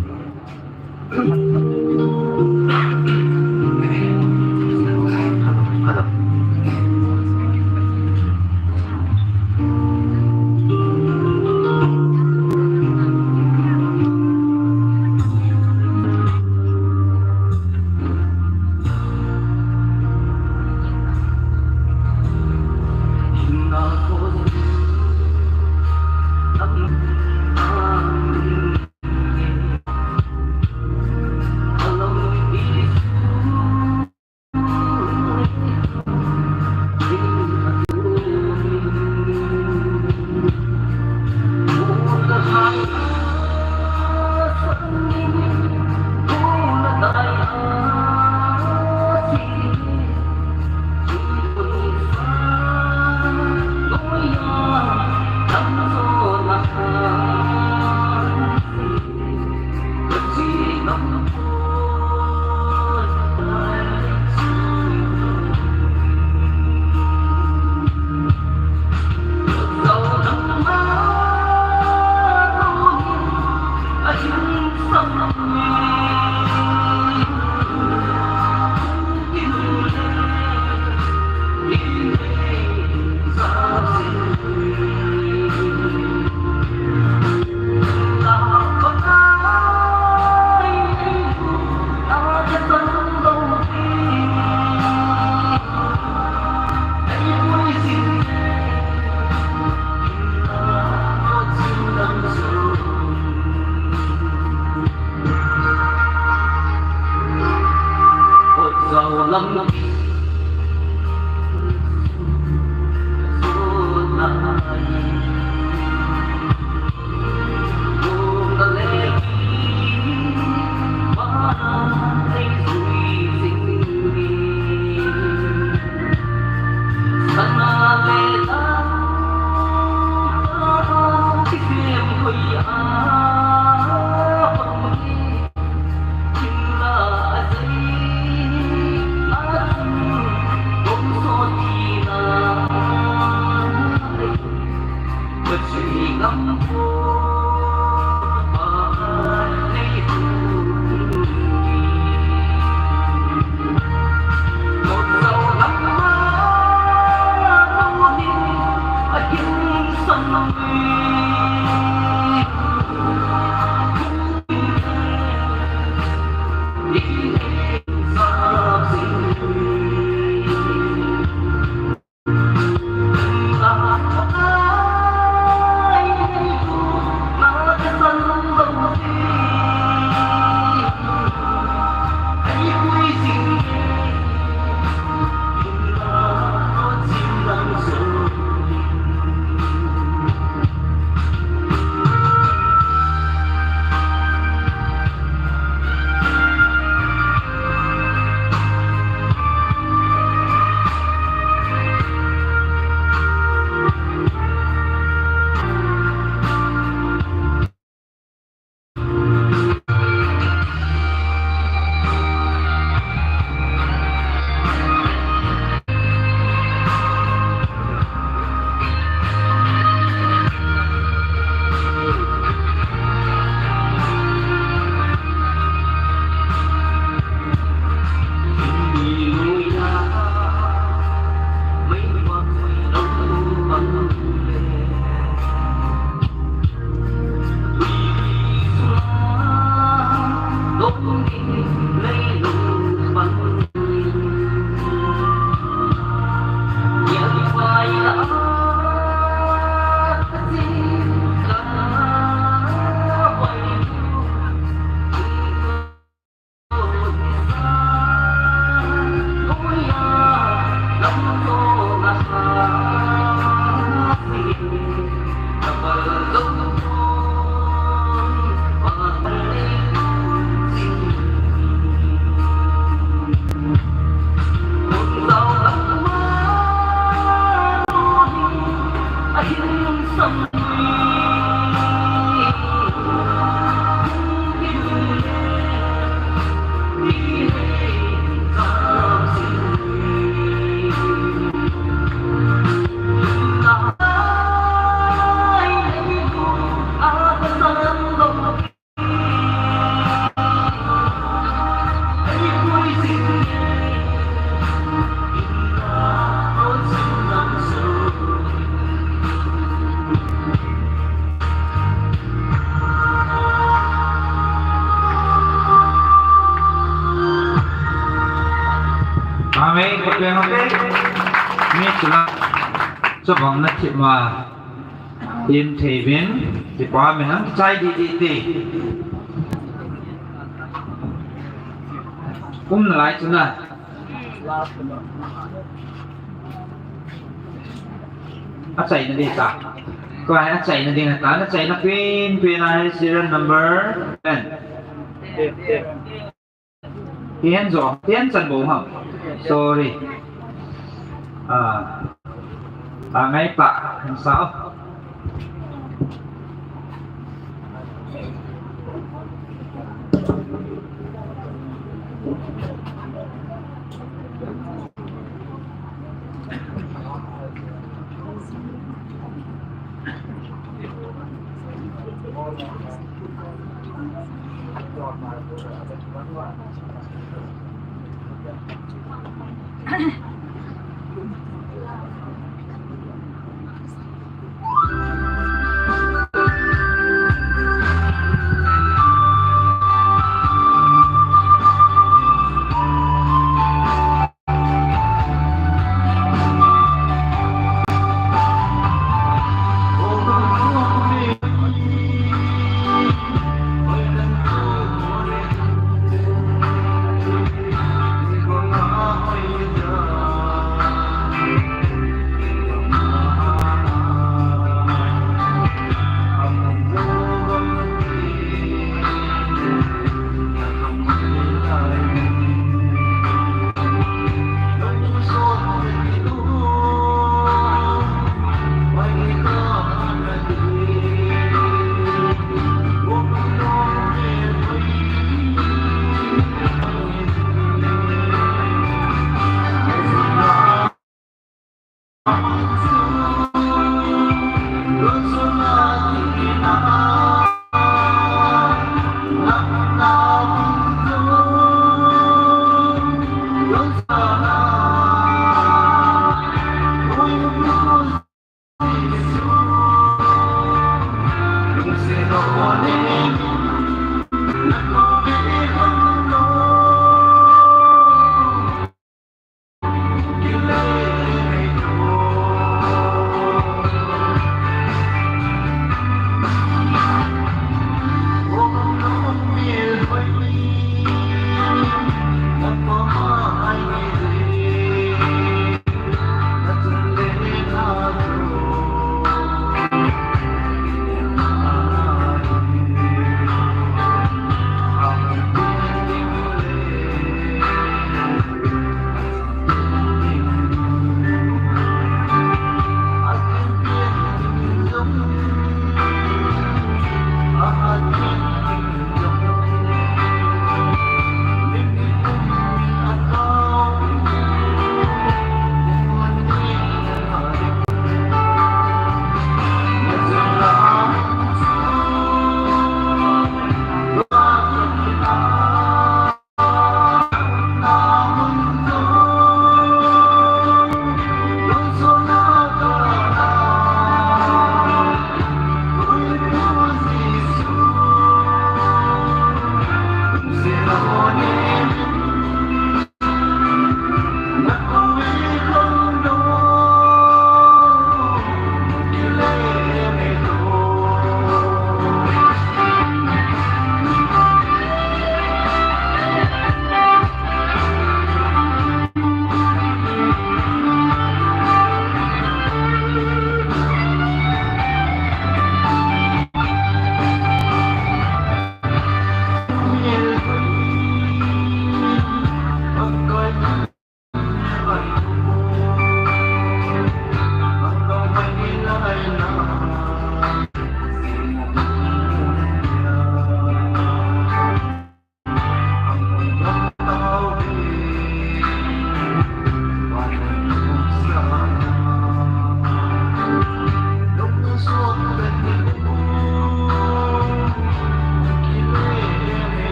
Amen. Kopi ang ape. Mi chula. Chabang na thip ma. In thei vin. Ti pa mi nang chai di di ti. Kum na lai chuna. Achaina ding ta. Ko hai achaina ding ta. Achaina pen pen a serial number ten. Hihen jo, hihen chan bo ham. Sorry. Ah. Angai pa, sao.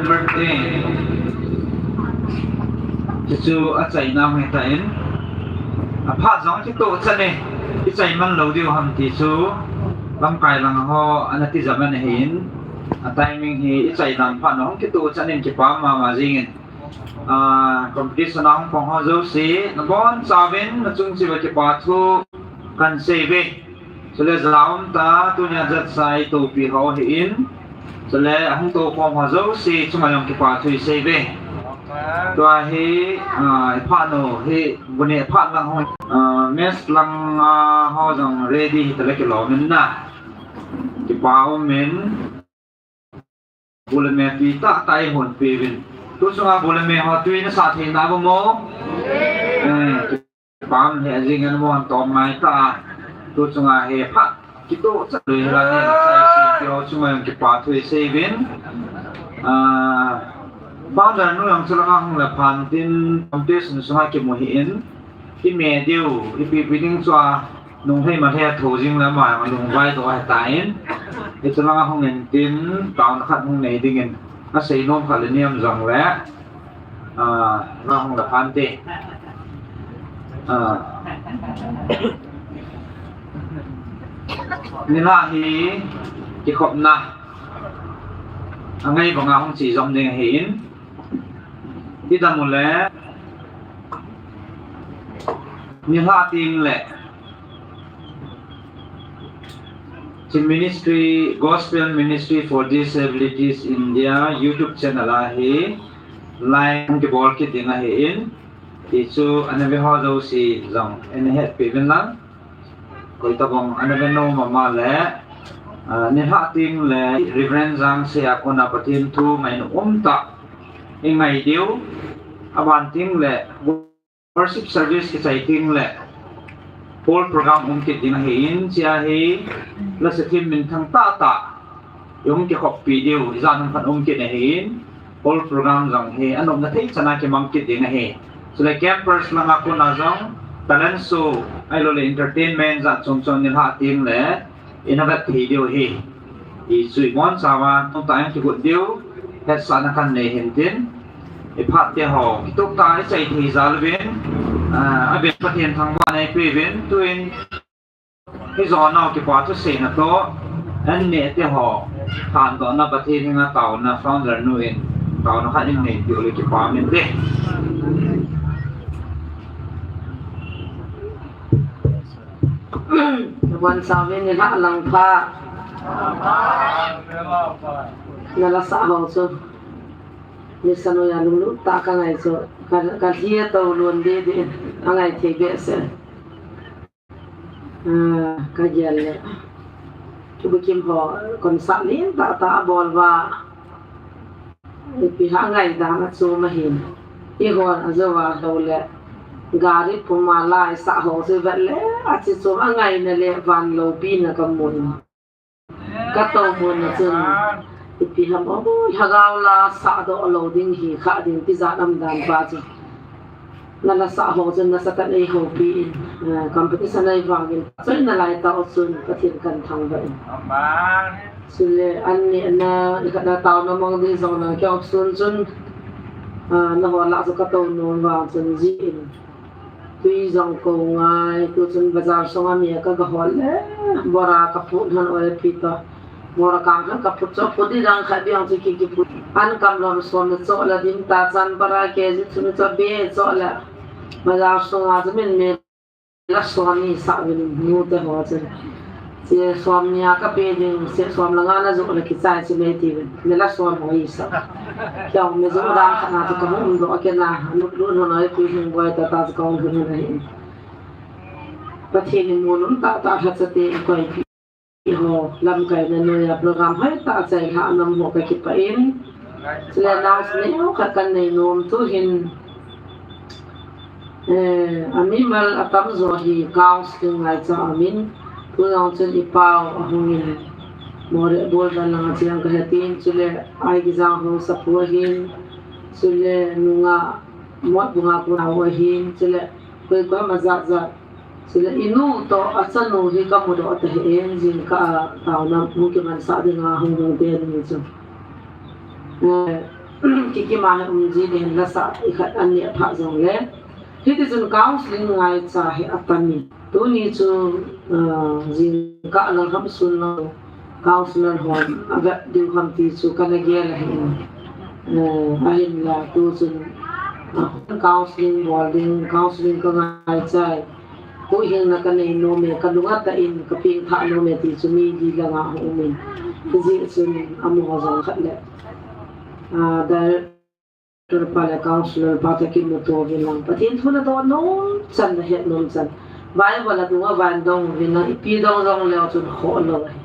Birthday. Chuchu achaina hung hitan. Aphat jong kitoh chan e. Ichai man lou diu ham ti chu. Lamkai lang ho ana tijat man ahin. A timing hi ichai dan phat na hung kitoh chan in kipah mama jingin. Ah, competition a hung phong ho jouse, nabonchauvin, nachung cheh uva kipathu kahin seiye. Chule jaum tah, tunia jat sai topi ho ahin. Chule ahung tokhom ho jouse, chunga jong kipathu iseiye. Tua hi, ah, iphat nu hi, bu neh phat lang ho, ah, mess lang, ah, ho jong ready hita le kilom in na. Kipa um in. Bu le me tui tahtah eihon peuvin. Tu chunga bu le me ho tui nasah thei nau ham? Eh, kipah e, ajing in mun tom mai ta. Tu chunga hi phat kitoh chan lou hi la ne, sai si ti ho chunga jong kipathu iseiuvin. Ah, founder nu jong chulanga hung le phan tin competition sunga kimu ahin. Ime diu, ipi pi ding chu a, nung hei ma hei a tho jing le ama, lungvai doh ahitan. Hiche langa hung in tin, taona khat hung nei dingin, asei nom khat le niam jong le, ah, na hung le phan te. Ah. Nilhah hi, kikhopna. Angai banga hung che jom ding ahin. Idam u le. Nilhah teng le. Hiche Ministry, Gospel Ministry for Disabilities India YouTube channel a hi live kibol kit ding ahin. Tichu ana ve ho jouse jong ana hetpi uvin lang. Koi tabang ana ve nom ama le, ah, nilhah teng le Reverend Jangsei a kona Pathen thu ngaina um tah. Ingai diu, aban teng le worship service kichai teng le, Paul program um kit ding ahin, hiche hi, lasa thim minthang tahtah, ihung kikhoppi diu, ijat ham khat um kit ahin, Paul program jong hi, anopna thei chan a kimang kit ding ahi. Chule campers langa kona jong, talent show, ahilou le entertainment jat chom chom nilhah teng le, ina vet thei diu ahi. Ichu ibonchauva, tun tah in kigot diu, hetsahna kahin nei hin tin, iphat te ho, kitoh tah a ichai thei jal uvin, ah, aben Pathen thangvahna ipeuvin, tun, hijonau kipa thuseina toh, an neh te ho, thandohna Pathen henga taona founder nu in, taona khat in nei diu le kipah in te. Nabonchauvin nilhah lang pha. Nala sah ho chu. Nisa noiya lunglut tah a kangai chu. Ka, kalhia tou lon deh deh in. Angai thei behseh. Ah, kagel le. Thubukim ho concert lentah tah abol uva. Ipi ham angai dan a chu ma hin. Ihon ajou a lou le. Gari puma laisah ho chu vet le. Achi chu angaina le van loupina kamun. Katou mun a chun. Ipi ham o, lhagao la sahdoh lou ding hi kha ding tijat um dan pa chu. Nala sah ho chun nasatah in eihoupi in, eh, competition ahi vangin, choi nalai tah u chun Pathen kahin thangvah in. Amen. Chule, an neh na, nikhat na taona mang ding jong na, kei option chun, ah, naho lah chu katou nom vang chun, jin. Tui jong kou ngai, tu chun bazar sunga mi a kaga hol le, bora kaput han oil pi to. Bora kang khat kaput chu, put di dang khat biang chu ki, kiput. An kam lom som le cho la dim ta chan bara ke ji chu mi cho be cho la. Bazar sunga chu min me la som ni sa vin mu te ho chen. Che som nia kape ding, che som la nga na jo la kichai che me ti vin. Me la som ho i sa. Kya me jo dang khat na chu ka hum do ke na, nu lu no na pi hung boi ta ta chu ka hung hung na hin. Pathen in mun um tah tah lhachate koi pi. Eiho, lamkaina noiya program hoitah a chailhah nam ho kakipah in. Chule announce neo khat kanei nom tu hin, eh, amimal atamjo hi counselling ngaicha aum in, tu jong chun ipau ahung in, Moreh Boldan langa cheng kahe tin, chule Aigijang Haosapu ahin, chule nunga Motbung a kon nao ahin, chule koi koi ma jat jat. Chule inu toh achanu hi kamudoh tahih in, jingkah a taona hung kimansah dinga hung hung te ni chu. Eh, kikima hi um ji le hin la sa i khat an ne pha jong le. Hiti chun counseling ngaicha hi atam in. Tuni chu, ah, jingkah lang ham sun lang counselor hon a vet diu ham ti chu kana gel ahi. Eh, ahinla tu chun, ah, counseling bol ding, counseling ka ngaichai. Huhhingna ka nei nom e, ka lung a tah in ka pengthah nom e ti chu mi li langa hung um in. Hijeh chun amaho jong khat le, ah, director pa le counselor pa toh kimuto uvin lang. Pathen thu nadoh nom chan, nahet nom chan. Bible a dunga van dong uvin lang, ipi dong dong leu chun khoh lou ahi.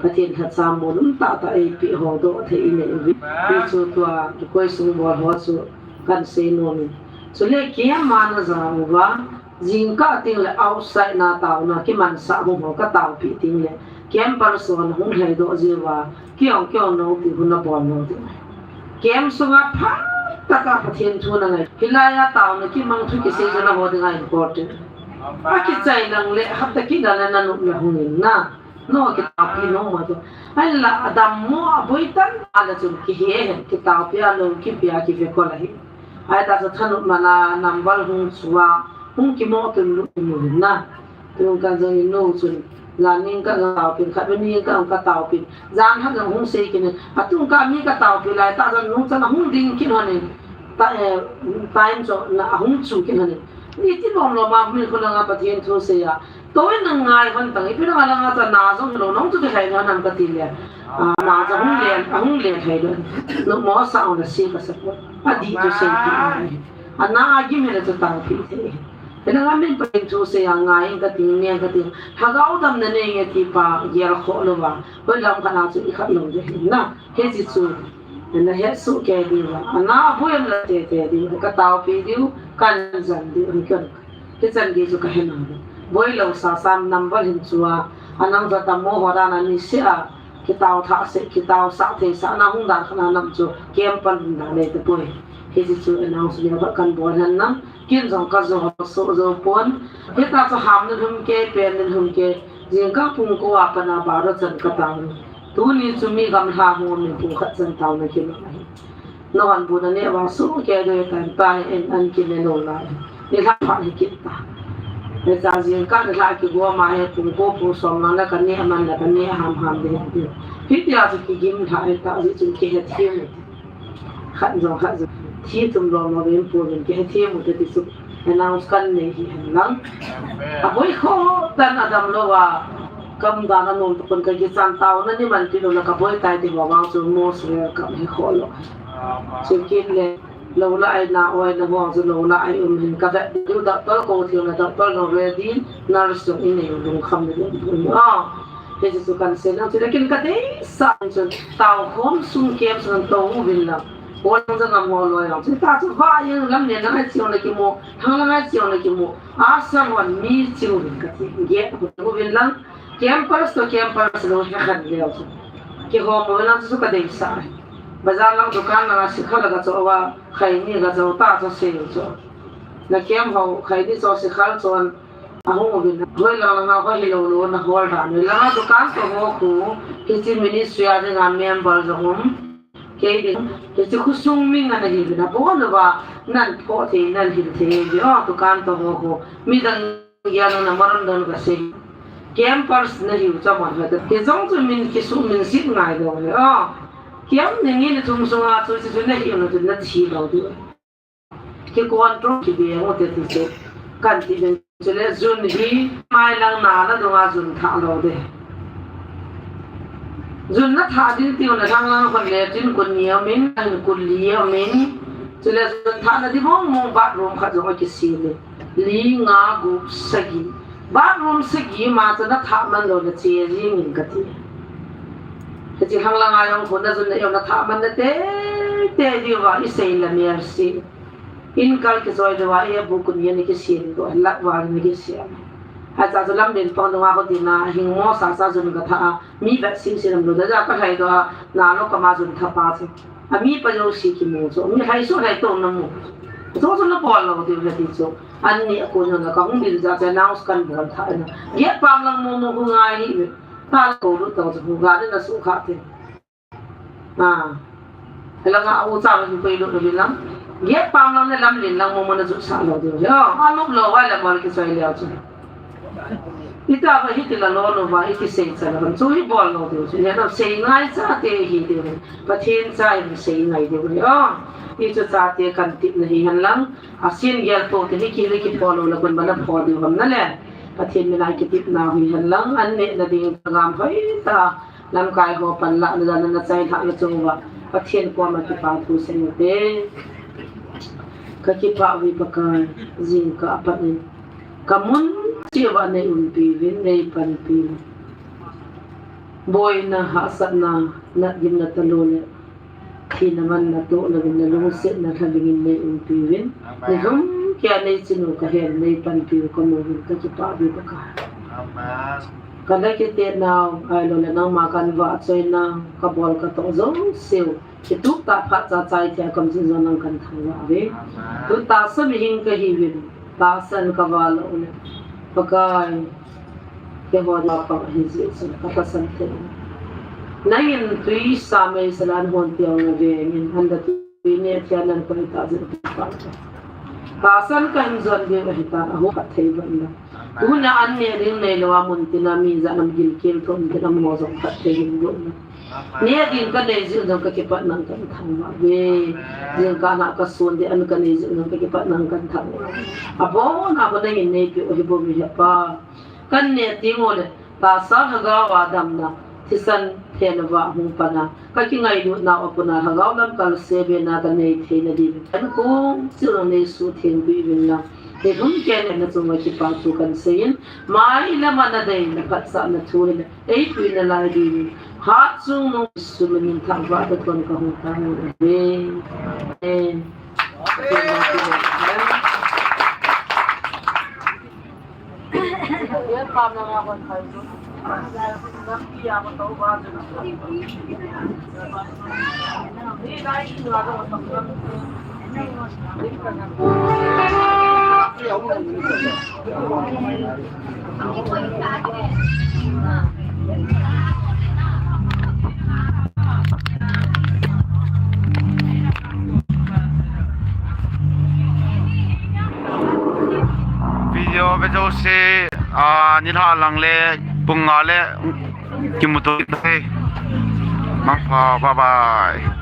Pathen lhacha mun um tah tah eipeh ho doh thei inei uvin. Hichu tua kikoi sung bol ho chu kan sei nom in. Chule keima naja uva, jingkah teng le outside na taona kimansah hung ho ka taopeh teng le, camp person hung lhaidoh jiuva, kei jong kei jong nou ti hung nabol lou ding. Camp sunga phatah a Pathen thu nangai. Hilai a taona kimang thu kisei chu naho dinga important. Akichai lang le, hapta kit na le nanop le hung in na. No kitaopi nom ma chu. Ahinla adammo aboi tan a le chun kihe hen, kitaopi a lou kipe a kivekol ahi. Ahitah chu thanop man a number hung chu a, hung kimo tun lut in na. Tun kan jong in nu chun, jan ning ka taopin, khatvei ning ka, ka taopin. Jan khat jong hung sei kit in, atung ka mi ka taopi lai tah chun nungchan ahung ding kit lhon in. Ta, eh, time chu na ahung chu kit lhon in. Iti lom lom a mi khu langa Pathen thu sei a. Toh in ngai hon tang, ipi nang a langa cha na jong lou, nung chu ti khai na nam ka ti le. Ah, na cha hung le, ahung le khai do. Numo sa ong la si ka sa ko. Adih chu sei ti. Ana agim le chu tang pi te. Ina nga min pa thu sei a ngai ka ti, nge ka ti. Lhagao damna nei nge ti pa, gel khoh lou va. Hoi lam khat na chu i khat lou de na. Hiche chu. Nahet soh kei diu va. Ana boi am la te te diu. Ka taopi diu, kan jan diu, kan. Hichan gei chu ka he nau. Boi lou sa sam number hin chu a, anang jat a mo ho dan a ni se a, kitao tha se, kitao sa thei sa na hung dan khat na nam chu, camp pan hung dan nei te poi. Hiche chu announce ni ba kan bol hen lang, kin jong ka jo so jo pon. Hita chu ham ni hum ke, pen ni hum ke, jingkah pung ko a pat na baro chan ka tao. Tuni chu mi gamla hung min pung khat chan taona kimang ahi. Nahon bu na neh vang soh kei doi tan ta hi en an kine lou lai. Nilhah phat hi kit ta. Hicha jingkah nilhah kigo ma hi pung ko pung som lang na ka neh man la ka neh ham ham ding ding. Hitia chu kigim lha hi ta jeh chun kihethem u te. Khat jong khat jong. Thi tum lom lom in pu in kihethem u te ti chu. Announce kan nei hi hen lang. Aboi khoh tan adam lou a. Kam dan a nom tu kon ka kichan taona ni man ti lou la ka boi tai ti ho vang chu most welcome hi khoh lou. Chu kit le, lou la ai na oi na ho chu lou la ai um hin ka vet diu doctor ko thil na doctor no ready, nurse jong in nei lungkham ni lung. Ah, hiche chu kan sei lang chu le kin ka deisah chun tao khom sung kem sung tou uvin lang. Ko lang jong ngam ho lou lang. Chu ta chu va yen lam ne lang ai chiu na kimu, thang lang ai chiu na kimu. A sang wan mi chiu uvin ka ti. Nge ko uvin lang. Campers to campers lou hi khan leu chu. Kihom lou lang chu ka deisah. Bazar lang dukan lang a sikhal ka cho va khaini ka cho ta cho se cho. Na kem ho khaini cho sikhal chon ahung uvin. Hoi lang lang a hoi hilou lou na hol dan. Lang a dukan to ho khu hiche ministry a dinga member jong um. Kei ding, hiche khosung mi nga na hi na bon va nan pho thei nan hil thei hi o dukan to ho khu. Midang Gel na maron don ka sei. Campers na hiu cha man ha ta. Kei jong chu min kisu min sit ngai do le. Ah. Kiam ni ni thum sunga chu chu chu na hiu na chu na thi lo di. Ki control ki be ngo te ti chu. Kan ti den chu le jun hi mai lang na na dunga jun tha lo de. Jun na tha ding ti na lang lang kon le tin kun ni amin, an kun li amin. Chu le jun tha na di mong mong bathroom khat jong ki si le. Li nga gup sagi. Bathroom sagi ma chu na thah man lou na che jing in ka ti. Hiche hang lang a jong khu na jun na jong na thah man na te, te diu va i sei la mer si. In kal ki joi diu va i bu kun yen ki sin do la va ni ki si. Acha chu lam din pang dong a ko ti na hing mo sa sa jun ka thah a. Mi vet sim sim lou da ja ka hai do a na lo ka ma jun thah pa chu. A mi pa jouse kimu chu, mi hai su hai to na mu. Chu chu na bol lou diu na ti chu. An ni a ko na ka hung dil ja cha announce kan bol tha na. Ye pam lang mo mo hu ngai hi. Ta ko lu to chu hu ga na su kha te. Ah. Langa u cha va hi koi lo lo lang. Gate pam lang le lam lin lang mo mo na ju sa lo diu. Yo, a lop lo vai la bol ki soi leo chu. Ita va hiti la lo lo va, iti sei cha la chu hi bol lo diu chu. Ya no sei ngai chate hi diu. Pathen cha hi sei ngai diu. Yo, ti chu chate kan tip na hi hen lang. A sin gel po te hi ki le ki pho lo la kun ba na pho diu ham na le. Pathen mina kitepna hi hen lang, an neh na ding gam hoi ta. Lamkai ho panlah na dan na chai thah na chung uva Pathen koma kipa thu sei u hite. Ka kipah uve Pakai, jingkah a pat in ka mun cheh uva nei umpi uvin, nei panpi uvin. Boina, hahsatna, natna, gimna talou le thina manna toh louvin, na lungsetna lha dingin nei umpi uvin. Amen. Ni lhum keiya nei ching u ka hen, nei panpi u ka mu uvin, ka kipah uve Pakai. Amen. Ka na kite nau, ahilou le nangma kan vahchoi nau, ka bol ka toh jouse u kitup tah phat cha chai thei a ka um jing jong nang kan thangvah uve. Amen. Tun tahsa mihem ka hi uvin, tahsan ka vah lou le, Pakai, keiho na pang ahi jeh chun ka tahsan thei. Nangin tui sa mei sa lan hon piang na vengin, an da tui ne thia nan koi ta jeh pa. Tahsan ka hin jon ding ahi ta, a ho phat thei ban na. Tuna an neh ding nei lou a mun tina mi jat nam gilkel thon tina mo jong phat thei hin gon na. Neh ding ka nei jeh jong ka kipat nang kan thangvah uve. Jingkah na ka sun ding an ka nei jeh jong ka kipat nang kan thangvah uve. Abon a ko nangin neipi u hi bou mi he pa. Kan neh ding u le, tahsa lhagao a damna, thisan phen uva hung pan a, ka kingailutna u a puna lhagao lamkal se be na ka nei thei na ding. Kan kong chil nei sutheng pi uvin lang. Ni lhum keiya na chunga kipa thu kan sei in, mai lam a na dei na phatsahna thu hi le, ei pui na lai ding. Hatchungnung Jesu min in thangvah ta ton ka hung tang u ve. Amen. Video ve jouse, ah, nilhah lang le pung nga le kimuto te. Mangpha, bye bye.